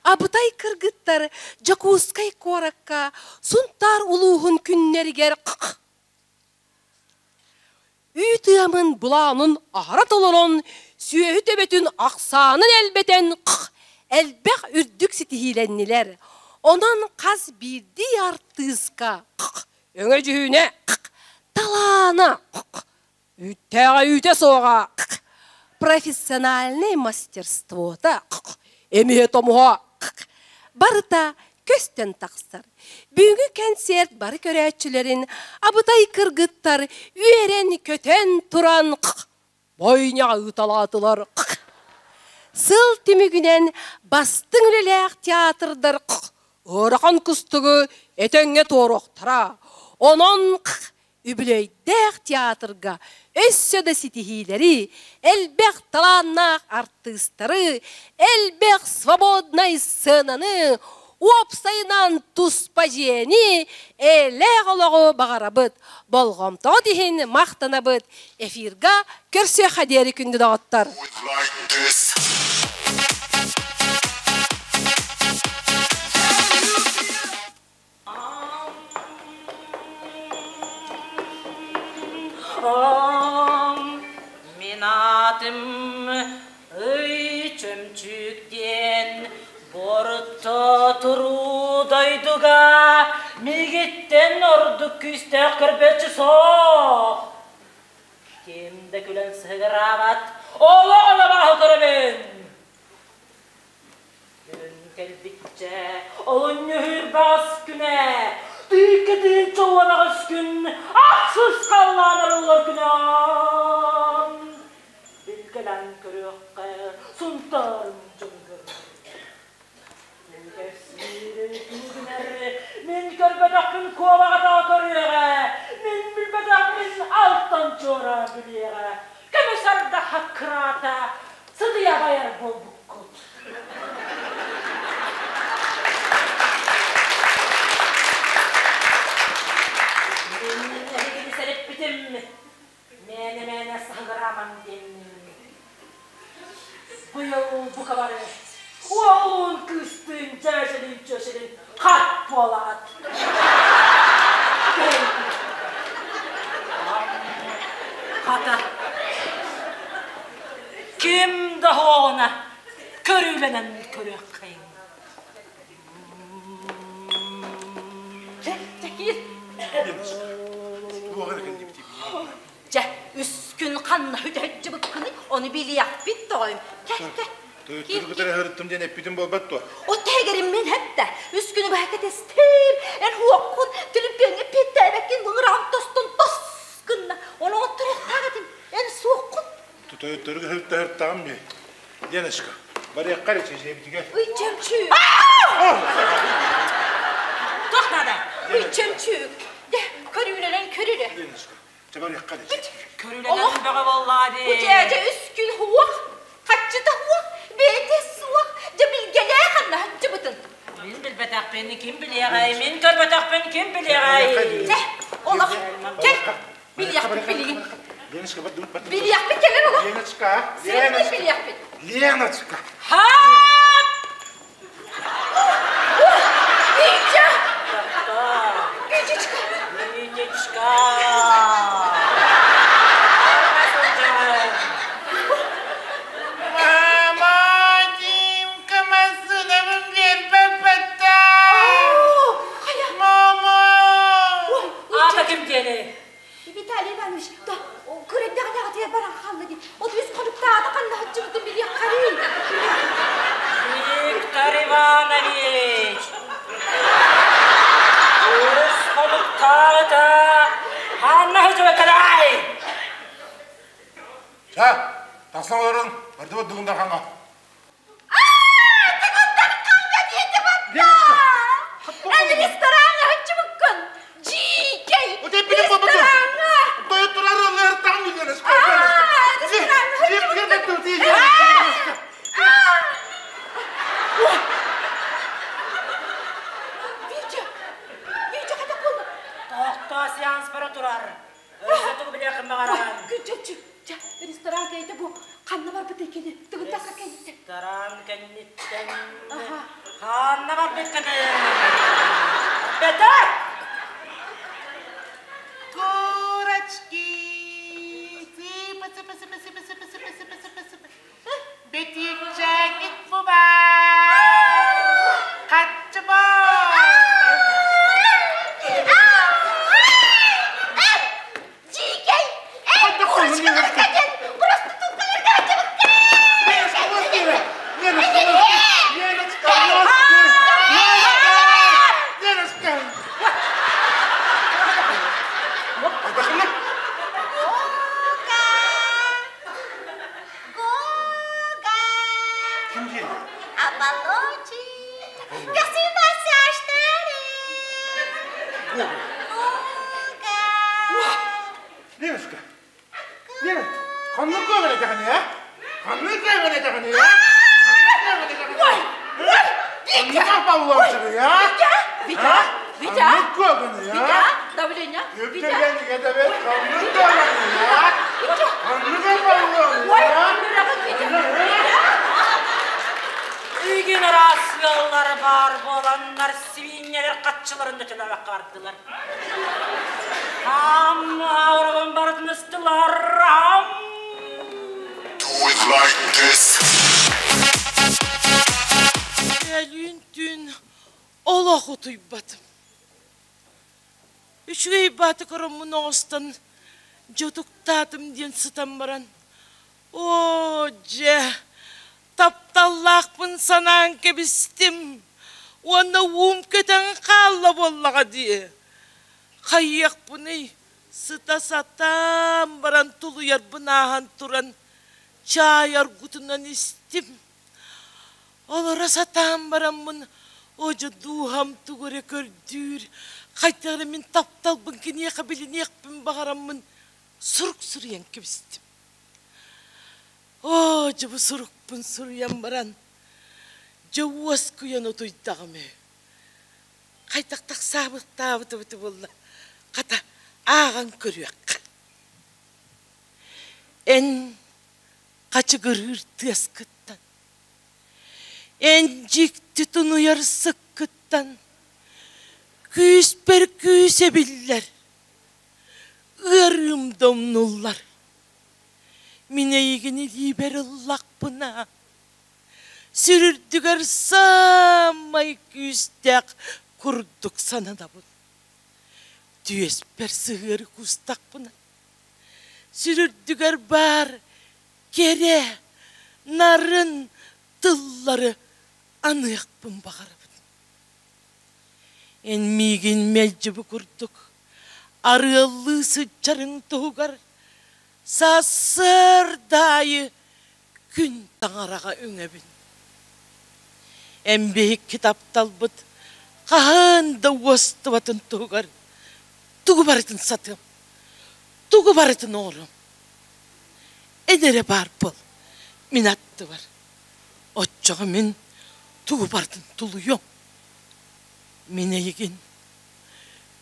Абытай кыргыттар Дьокуускай куоракка Сунтаар улууһун күннэригэр Үүт ыамын былаанын аһара толорон, сүөһү төбөтүн ахсаанын элбэтэн элбэх үрдүк ситиһиилэннилэр. Онон хас биирдии артыыска өҥө-дьүһүнэ, талаана, үүттээҕэ үүтэ суоҕа, профессиональнай мастерствота, эмиһэ-томуһа барыта көстөн тахсар. Бүгүҥҥү кэнсиэрт бары көрөөччүлэрин абытай кыргыттар үөрэн-көтөн туран бойняҕа ыыталаатылар. Сыл түмүгүнэн бастыҥ үлэлээх театрдар ыарахан кустугу этэҥҥэ туоруохтара. Онон үбүлүөйдээх театрга өссө да ситиһиилэри, элбэх талааннаах артыыстары, элбэх свободнай сценаны, уопсайынан туспа дьиэни, эйэлээх олоҕу баҕарабыт. Болҕомтоҕут иһин махтанабыт. Эфирга көрсүөххэ диэри күндү доҕоттор! Мин аатым Ый Чөмчүүк диэн Борто туруу дойдуга миигиттэн ордук күүстээх көрбөччү суох. Ким да күлэн сыһыгыраабат, олох абааһы көрөбүн. Күн кэлбиччэ, олунньу баҕас күнэ, тыыкка тыынча 18 күн, ахсыс халлаан арыллар күнэ. Билгэлээн көрүөххэ, Сунтаарым дьонугар. Мин көрбөтөхпүн куобаҕа көрүөҕэ, мин билбэтэхпин алтан чуораан билиэҕэ. Көмүс арда хаккыраата, сытыйа байар буолбуккут. Мин эһигини сэрэппитим, мээнэ-мээнэ саһыгыраамаҥ диэммин. Быйыл бука бары уолун кыыстыын дьээдьэлиин чүөчэлиин хат буолаат. Хата ким да оҕуна көрүүлэнэн көрүөххэйиҥ. Дьэ, үс күн ханна үтөһүччүбүккүнүй, ону билиэхпит тоҕойум. Кэ, кэ. Тойтуру кытары һырыттым диэн эппитим буолбат дуо? От тэһигэрим мин хэптэ. Үс күнү быһа кэтэстим. Эн хуоккун, түлүпүөҥҥэ эппиэттээбэккин, былыраҕым тостон тос гынна. Ону оттуруохтаах этим. Эн суоххун. Тойтуру һыртаһыртаҕым дии. Леночка, барыахха эрэ чэчиэбитигэр. Ый чөмчүүк. Туох наада? Ый чөмчүүк. Дэ, көрүүлэнэн көрүрэ. Леночка, чэ барыахха эрэ. Көрүүлэнэн бөҕө буоллаҕа дии. Бу дьээдьэ үс күн хуох, хаччыта хуох, бэйэтэ суох, дьэ билгэлээх анна хаччыбытын. Мин билбэтэхпин ким билиэҕэй, мин көрбөтөхпүн ким билиэҕэй? Чэ, олох, кэл, билиэхпит билигин. Леночка, бат, бат. Билиэхпит кэлэр олох. Леночка, Сирбит билиэхпит. Леночка. Хап! Витя! Витечка! Витечка! Мама, Димка массыынабын биэрбэппэттэ! Мама! Аата ким диэний? Виталий Иванович, да, көрөддөҕүнэҕитигэр баран хаалла дии. От үс хонуктаата ханна сылдьыбытын билиэххэрий. Виктор Иванович! Үс хонуктаата ханна сылдьыбыккытай? Чэ, тахсан олорун, бардыбыт Дугундархаҥҥа. Дугундархаҥҥа диэтэ батта! Эн рестораҥҥа сылдьыбыккын! Дьиикэй! Рестораҥҥа! сеанс бара турар. Өссө тугу билиэххин баҕараҕын? Күччү, чэ, ресторан кэйитэ бу ханна барбыт кини? Тыгынтахха кэйитэ. Ресторан кэнниттэн ханна барбыккыный? Бэтэ! Курочки! Сыпы, сыпы, сыпы, сыпы, сыпы, сыпы, сыпы, сыпы, сыпы. Бэтиэкчээҥҥит бубаар! Хаччы Дьиикэй! Курочкаларга диэн проституткаларга Леночка, Леночка! Гога! Аполлончик! Красивый Гога! Леночка, Лена, ханнык көмөр этэҕиний, а? Ханнык көмөр этэҕиний, а? Ханнык көмөр этэҕиний? Ой! Ой! Ханнык Аполлончигый, а? Витя! Витя! Витя! Ханнык көмөнүй, а? Витя! Давление! Витя! Үптэргэн этэбит, ханнык көмөнүй, а? Витя! Ханнык Аполлоный, Ой! а? Үрэҕин Витя! Үйгүн араас ыаллар баар буоланнар сибиинньэлэр хаччыларын да төлөөбөккө бардылар. Ам ауырабын барытын ыстылар. Ам. Do it like this. Өлүүн түүн олох утуйбатым. Үчүгэй бааты короммун оҥостон дьотуктаатым диэн сытан баран, оо дьэ, тапталлаахпын санаан кэбистим уонна уум көтөн хаалла буоллаҕа дии. Хайыахпыный, сыта сатаан баран тулуйарбын ааһан туран чаай оргутунан истим. Олоро сатаан бараммын, одьу дууһам тугу эрэ көрдүүр, хайдах эрэ мин тапталбын киниэхэ билиниэхпин баҕараммын сурук суруйан кэбистим. Оо, дьэ бу сурукпун суруйан баран, дьэ уоскуйан утуйдаҕым үһү. Хайдах тахсаабыттаабыт буолла, хата ааҕан көрүөххэ. Эн хачыгырыыр тыаскыттан, эн дьикти тунуйар сыккыттан күүспэр күүс эбиллэр, ыарыым да умнуллар. Мин эйигин илиибэр ыллахпына, сүр үрдүгэр саамай күүстээх курдук сананабын. Түөспэр сыһыары куустахпына, сүр үрдүгэр баар кэрэ, нарын тыллары аныахпын баҕарабын. Эн миигин мэлдьи бу курдук арыаллыы сылдьарыҥ туһугар сарсыарда аайы күн таҥараҕа үҥэбин. Эн биһикки тапталбыт хаһан да уостубатын туһугар тугу барытын сатыам, тугу барытын оҥоруом. Эн эрэ баар буол, мин аттыбар. Оччоҕо мин тугу барытын тулуйуом. Мин эйигин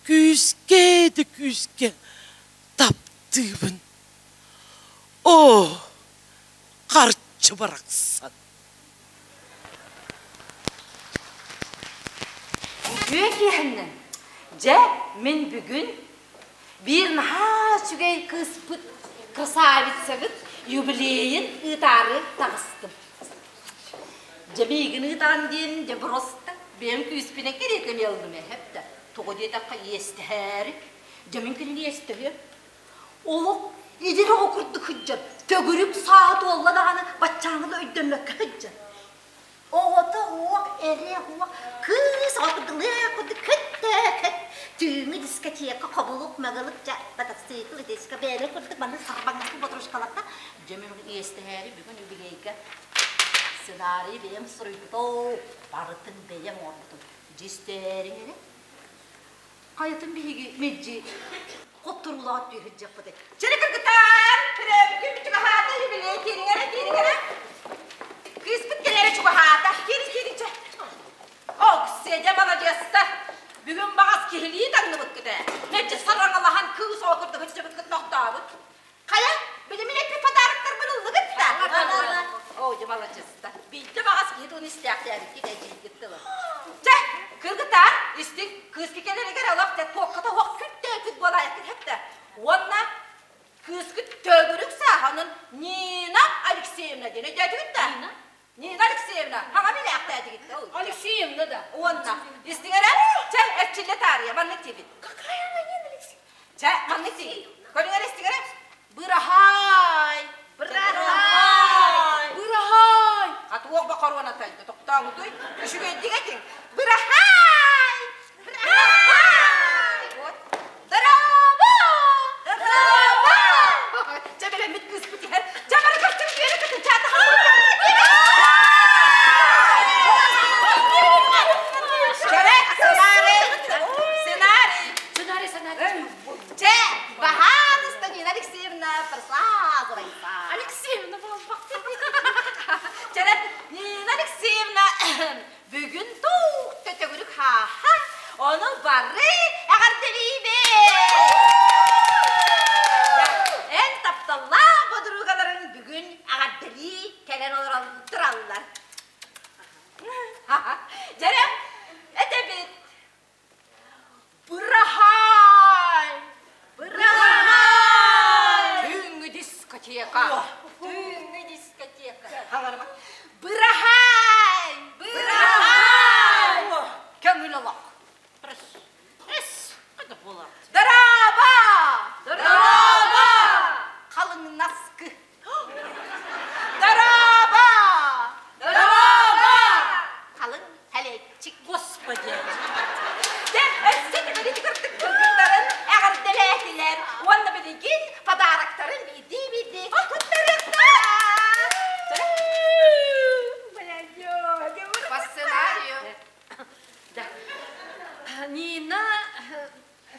күүскэ да күүскэ таптыыбын. Оо, харчы барахсан! Үтүө киэһэннэн! Дьэ, мин бүгүн биир наһаа үчүгэй кыыспыт, красавицабыт юбилейын ыытаары таҕыстым. Дьэ миигин ыытаан диэн дьэ просто бэйэм күүспүнэн кэриэтэ ыллым эһэп да тоҕо диэтэххэ иэстэһээри дьэ мин кинини иэстэһиэм олох идир оҕо курдук сылдьар төгүрүк сааһа туолла даҕаны баччааҥҥы да өйдөммөккө сылдьар оҕото уох эрэ уох кыыс оҕо курдук лыах курдук көттө көт түүҥҥү дискотека хобулук мөгөлүк дьэ мотоцикл диско бэйэлэр курдук маннык сарбаҥнаспыт ботрушкаларга дьэ мин иэстэһээри бүгүн юбилейга сценарий бэйэм суруйбутум барытын бэйэм оҥорбутум дьистэриҥ эрэ хайатын биһиги мэлдьи хотторуулаах түөһүрдьэхпит чэри кыргытаар төрөөбүт чугаһаата юбилей киириҥ эрэ киириҥ эрэ кыыспыт кэлэрэ чугаһаата киириҥ киириҥ чэ Оксиэдьэ маладьыаста бүгүн баҕас киһилии таҥныбыккыт ээ мэлдьи сараҥалаһа Истиҥ, кыыскы кэлэригэр алах дэ туоххата уох күттэ күт буолаайыккын хэптэ. Уонна кыыскыт төгүрүк сааһанын Нина Алексеевна диэн өйдөөтүгүт да? Нина Алексеевна, хаҥа билээхтээтигит да? Алексеевна да. Уонна истиҥ эрэ, чэ, эрчиллэ таарыйа, маннык диибит. Какая она Нина Алексеевна? Чэ, маннык диибит. Көрүҥ эрэ, истиҥ эрэ. Быраһаай! Быраһаай! Быраһаай! Хатуох бокоруона тайда, тохтооҥутуй. Үчүгэйдик этиҥ. Быраһаай! Быраһаай! Вот. Дорообо! Дорообо! Чэ, бэлэммит кыыспыт иһэр. Чэ, бары көстүм, үөрэ көтүн, чаата Чэрэ, сценарий! Сценарий! Сценарий, сценарий. Чэ, баһаалыста Нина Алексеевна присаживайся. Алексеевна буолбах. Чэрэ, Нина Алексеевна бүгүн туох төгүрүк хааха, ону бары эҕэрдэлиибин! Эн тапталлаах подругаларыҥ бүгүн эҕэрдэлии кэлэн олорон тураллар. Дьэрэ, этэбит Быраһаай! Быраһаай! Түүҥҥү дискотека. Түүҥҥү дискотека. Быраһаай! Быраһаай! Көҥүл олох. Дорообо! Дорообо! Халыҥ наскы. Дорообо! Дорообо! Халыҥ Алексик, Господи! Дьэ, өссө төгүл кырдык кыргыттарын эҕэрдэлээтилэр уонна билигин подароктарын биирдии-биирдии туттарыахтара. По сценарию. Да. Нина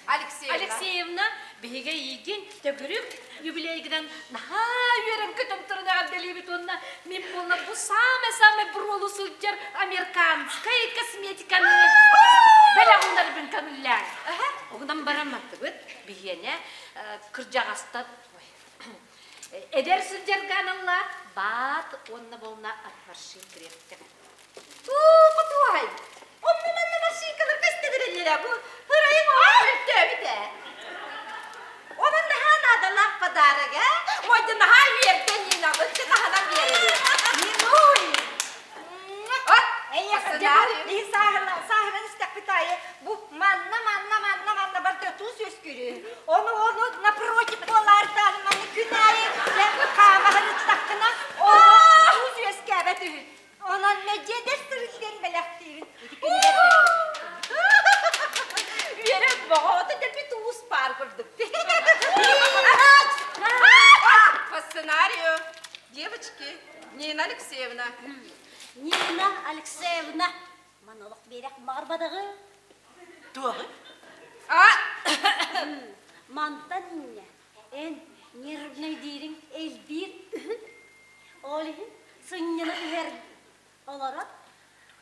Алексеевна. Алексеевна биһиги эйигин төгүрүк юбилейгынан наһаа үөрэн көтөн туран эҕэрдэлиибит уонна мин буолла бу самый-самый буруолу сылдьар американскай косметиканы бэлэх уунарбын көҥүллээн. Оҕунан баран маттыбыт биһиэнэ кырдьаҕастан эдэр сылдьарга аналлаах баат уонна болна от крепких. Туу-кутуай! Онно манна массыыкалар көстөлөрөллөрө бу ырайым оҕо ээ. Онон наһаа наадалаах подарок ээ. Мойда наһаа үөрдэн Нинабыт таһынан биэрэбит. Нинуй! Эйиэхэ сааһыран истэхпит аайы бу манна манна манна манна барда туус үөскүүрү. Ону ону напротив буолаартаан манна күн аайы хаамаһырыттаххына ону туус үөскээбэт үһү. Онон мэдьиэдэр сырыттан бэлэхтиибин. Үөрэн боҕоото дэлби туус паар курдук. По сценарию. Девочки, Нина Алексеевна. Нина Алексеевна. Манолох биэрэх маарбадаҕы. Туоҕы? А! Мантан инньэ эн нервнэйдиириҥ элбиир. Ол иһин сынньана түһэр олорон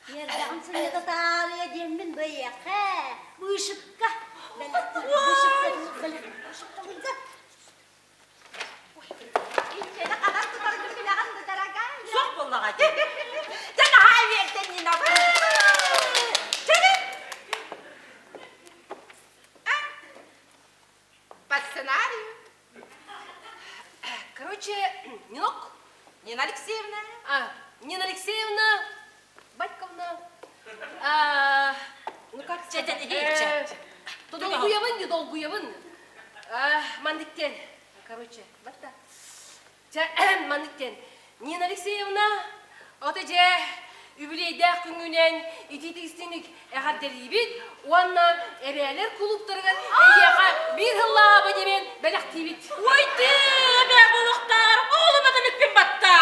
нервэҕин сынньата таарыйа диэммин бэйиэхэ вышивка бэлэх вышивка Инчэни ханан тутаргын билэҕин да, дорогая? Суох буоллаҕа дии. Дьэ, наһаа үөрдэн Нинабын. Чэни! По сценарию. Короче, Нинок. Нина Алексеевна. А, Нина Алексеевна, Батьковна. А, ну как сказать? Долгуябын, не долгуябын. Мандыктен. Короче, батта. Мандыктен. Нина Алексеевна, ото же үбүлүөйдээх күҥҥүнэн итиитик-истиҥник эҕэрдэлиибит уонна эбээлэр кулууптарыгар эйиэхэ биир сыллааҕы абонемент бэлэхтиибит. Ой, ты, эбээ буолуохтаар, оҕоломото бүппүн батта.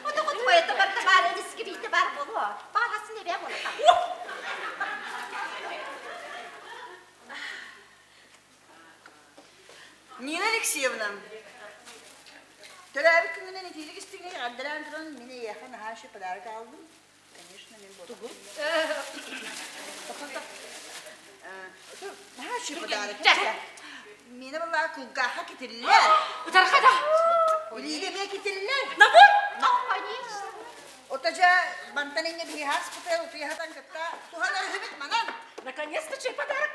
Ото хотуойата барда баар эмискэ биитэ баар буолуо. Баҕасын эбээ буолуохтаах. Нина Алексеевна, төрөөбүт күҥҥүнэн итиилик истиҥник эҕэрдэлээн туран, мин эйиэхэ наһаа үчүгэй подарок аҕаллым. Конечно, мин буолбатым. Наһаа үчүгэй подарок. Миэнэ баллаа кулгаахха китиллэр. Утарха да. Илиигэ эмиэ китиллэр. Набор? Ото дьэ, мантан инньэ биһи хаспыты утуйаһатан кытта туһанар үһүбүт манан. Наконец-то чей подарок?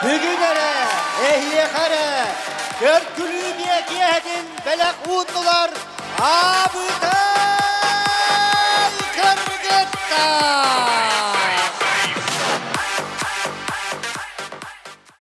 Бүгүн эрэ, эһиэхэ эрэ, көргүлүү биэкиэһэтин бэлэх ууннулар Абытай кыргыттар!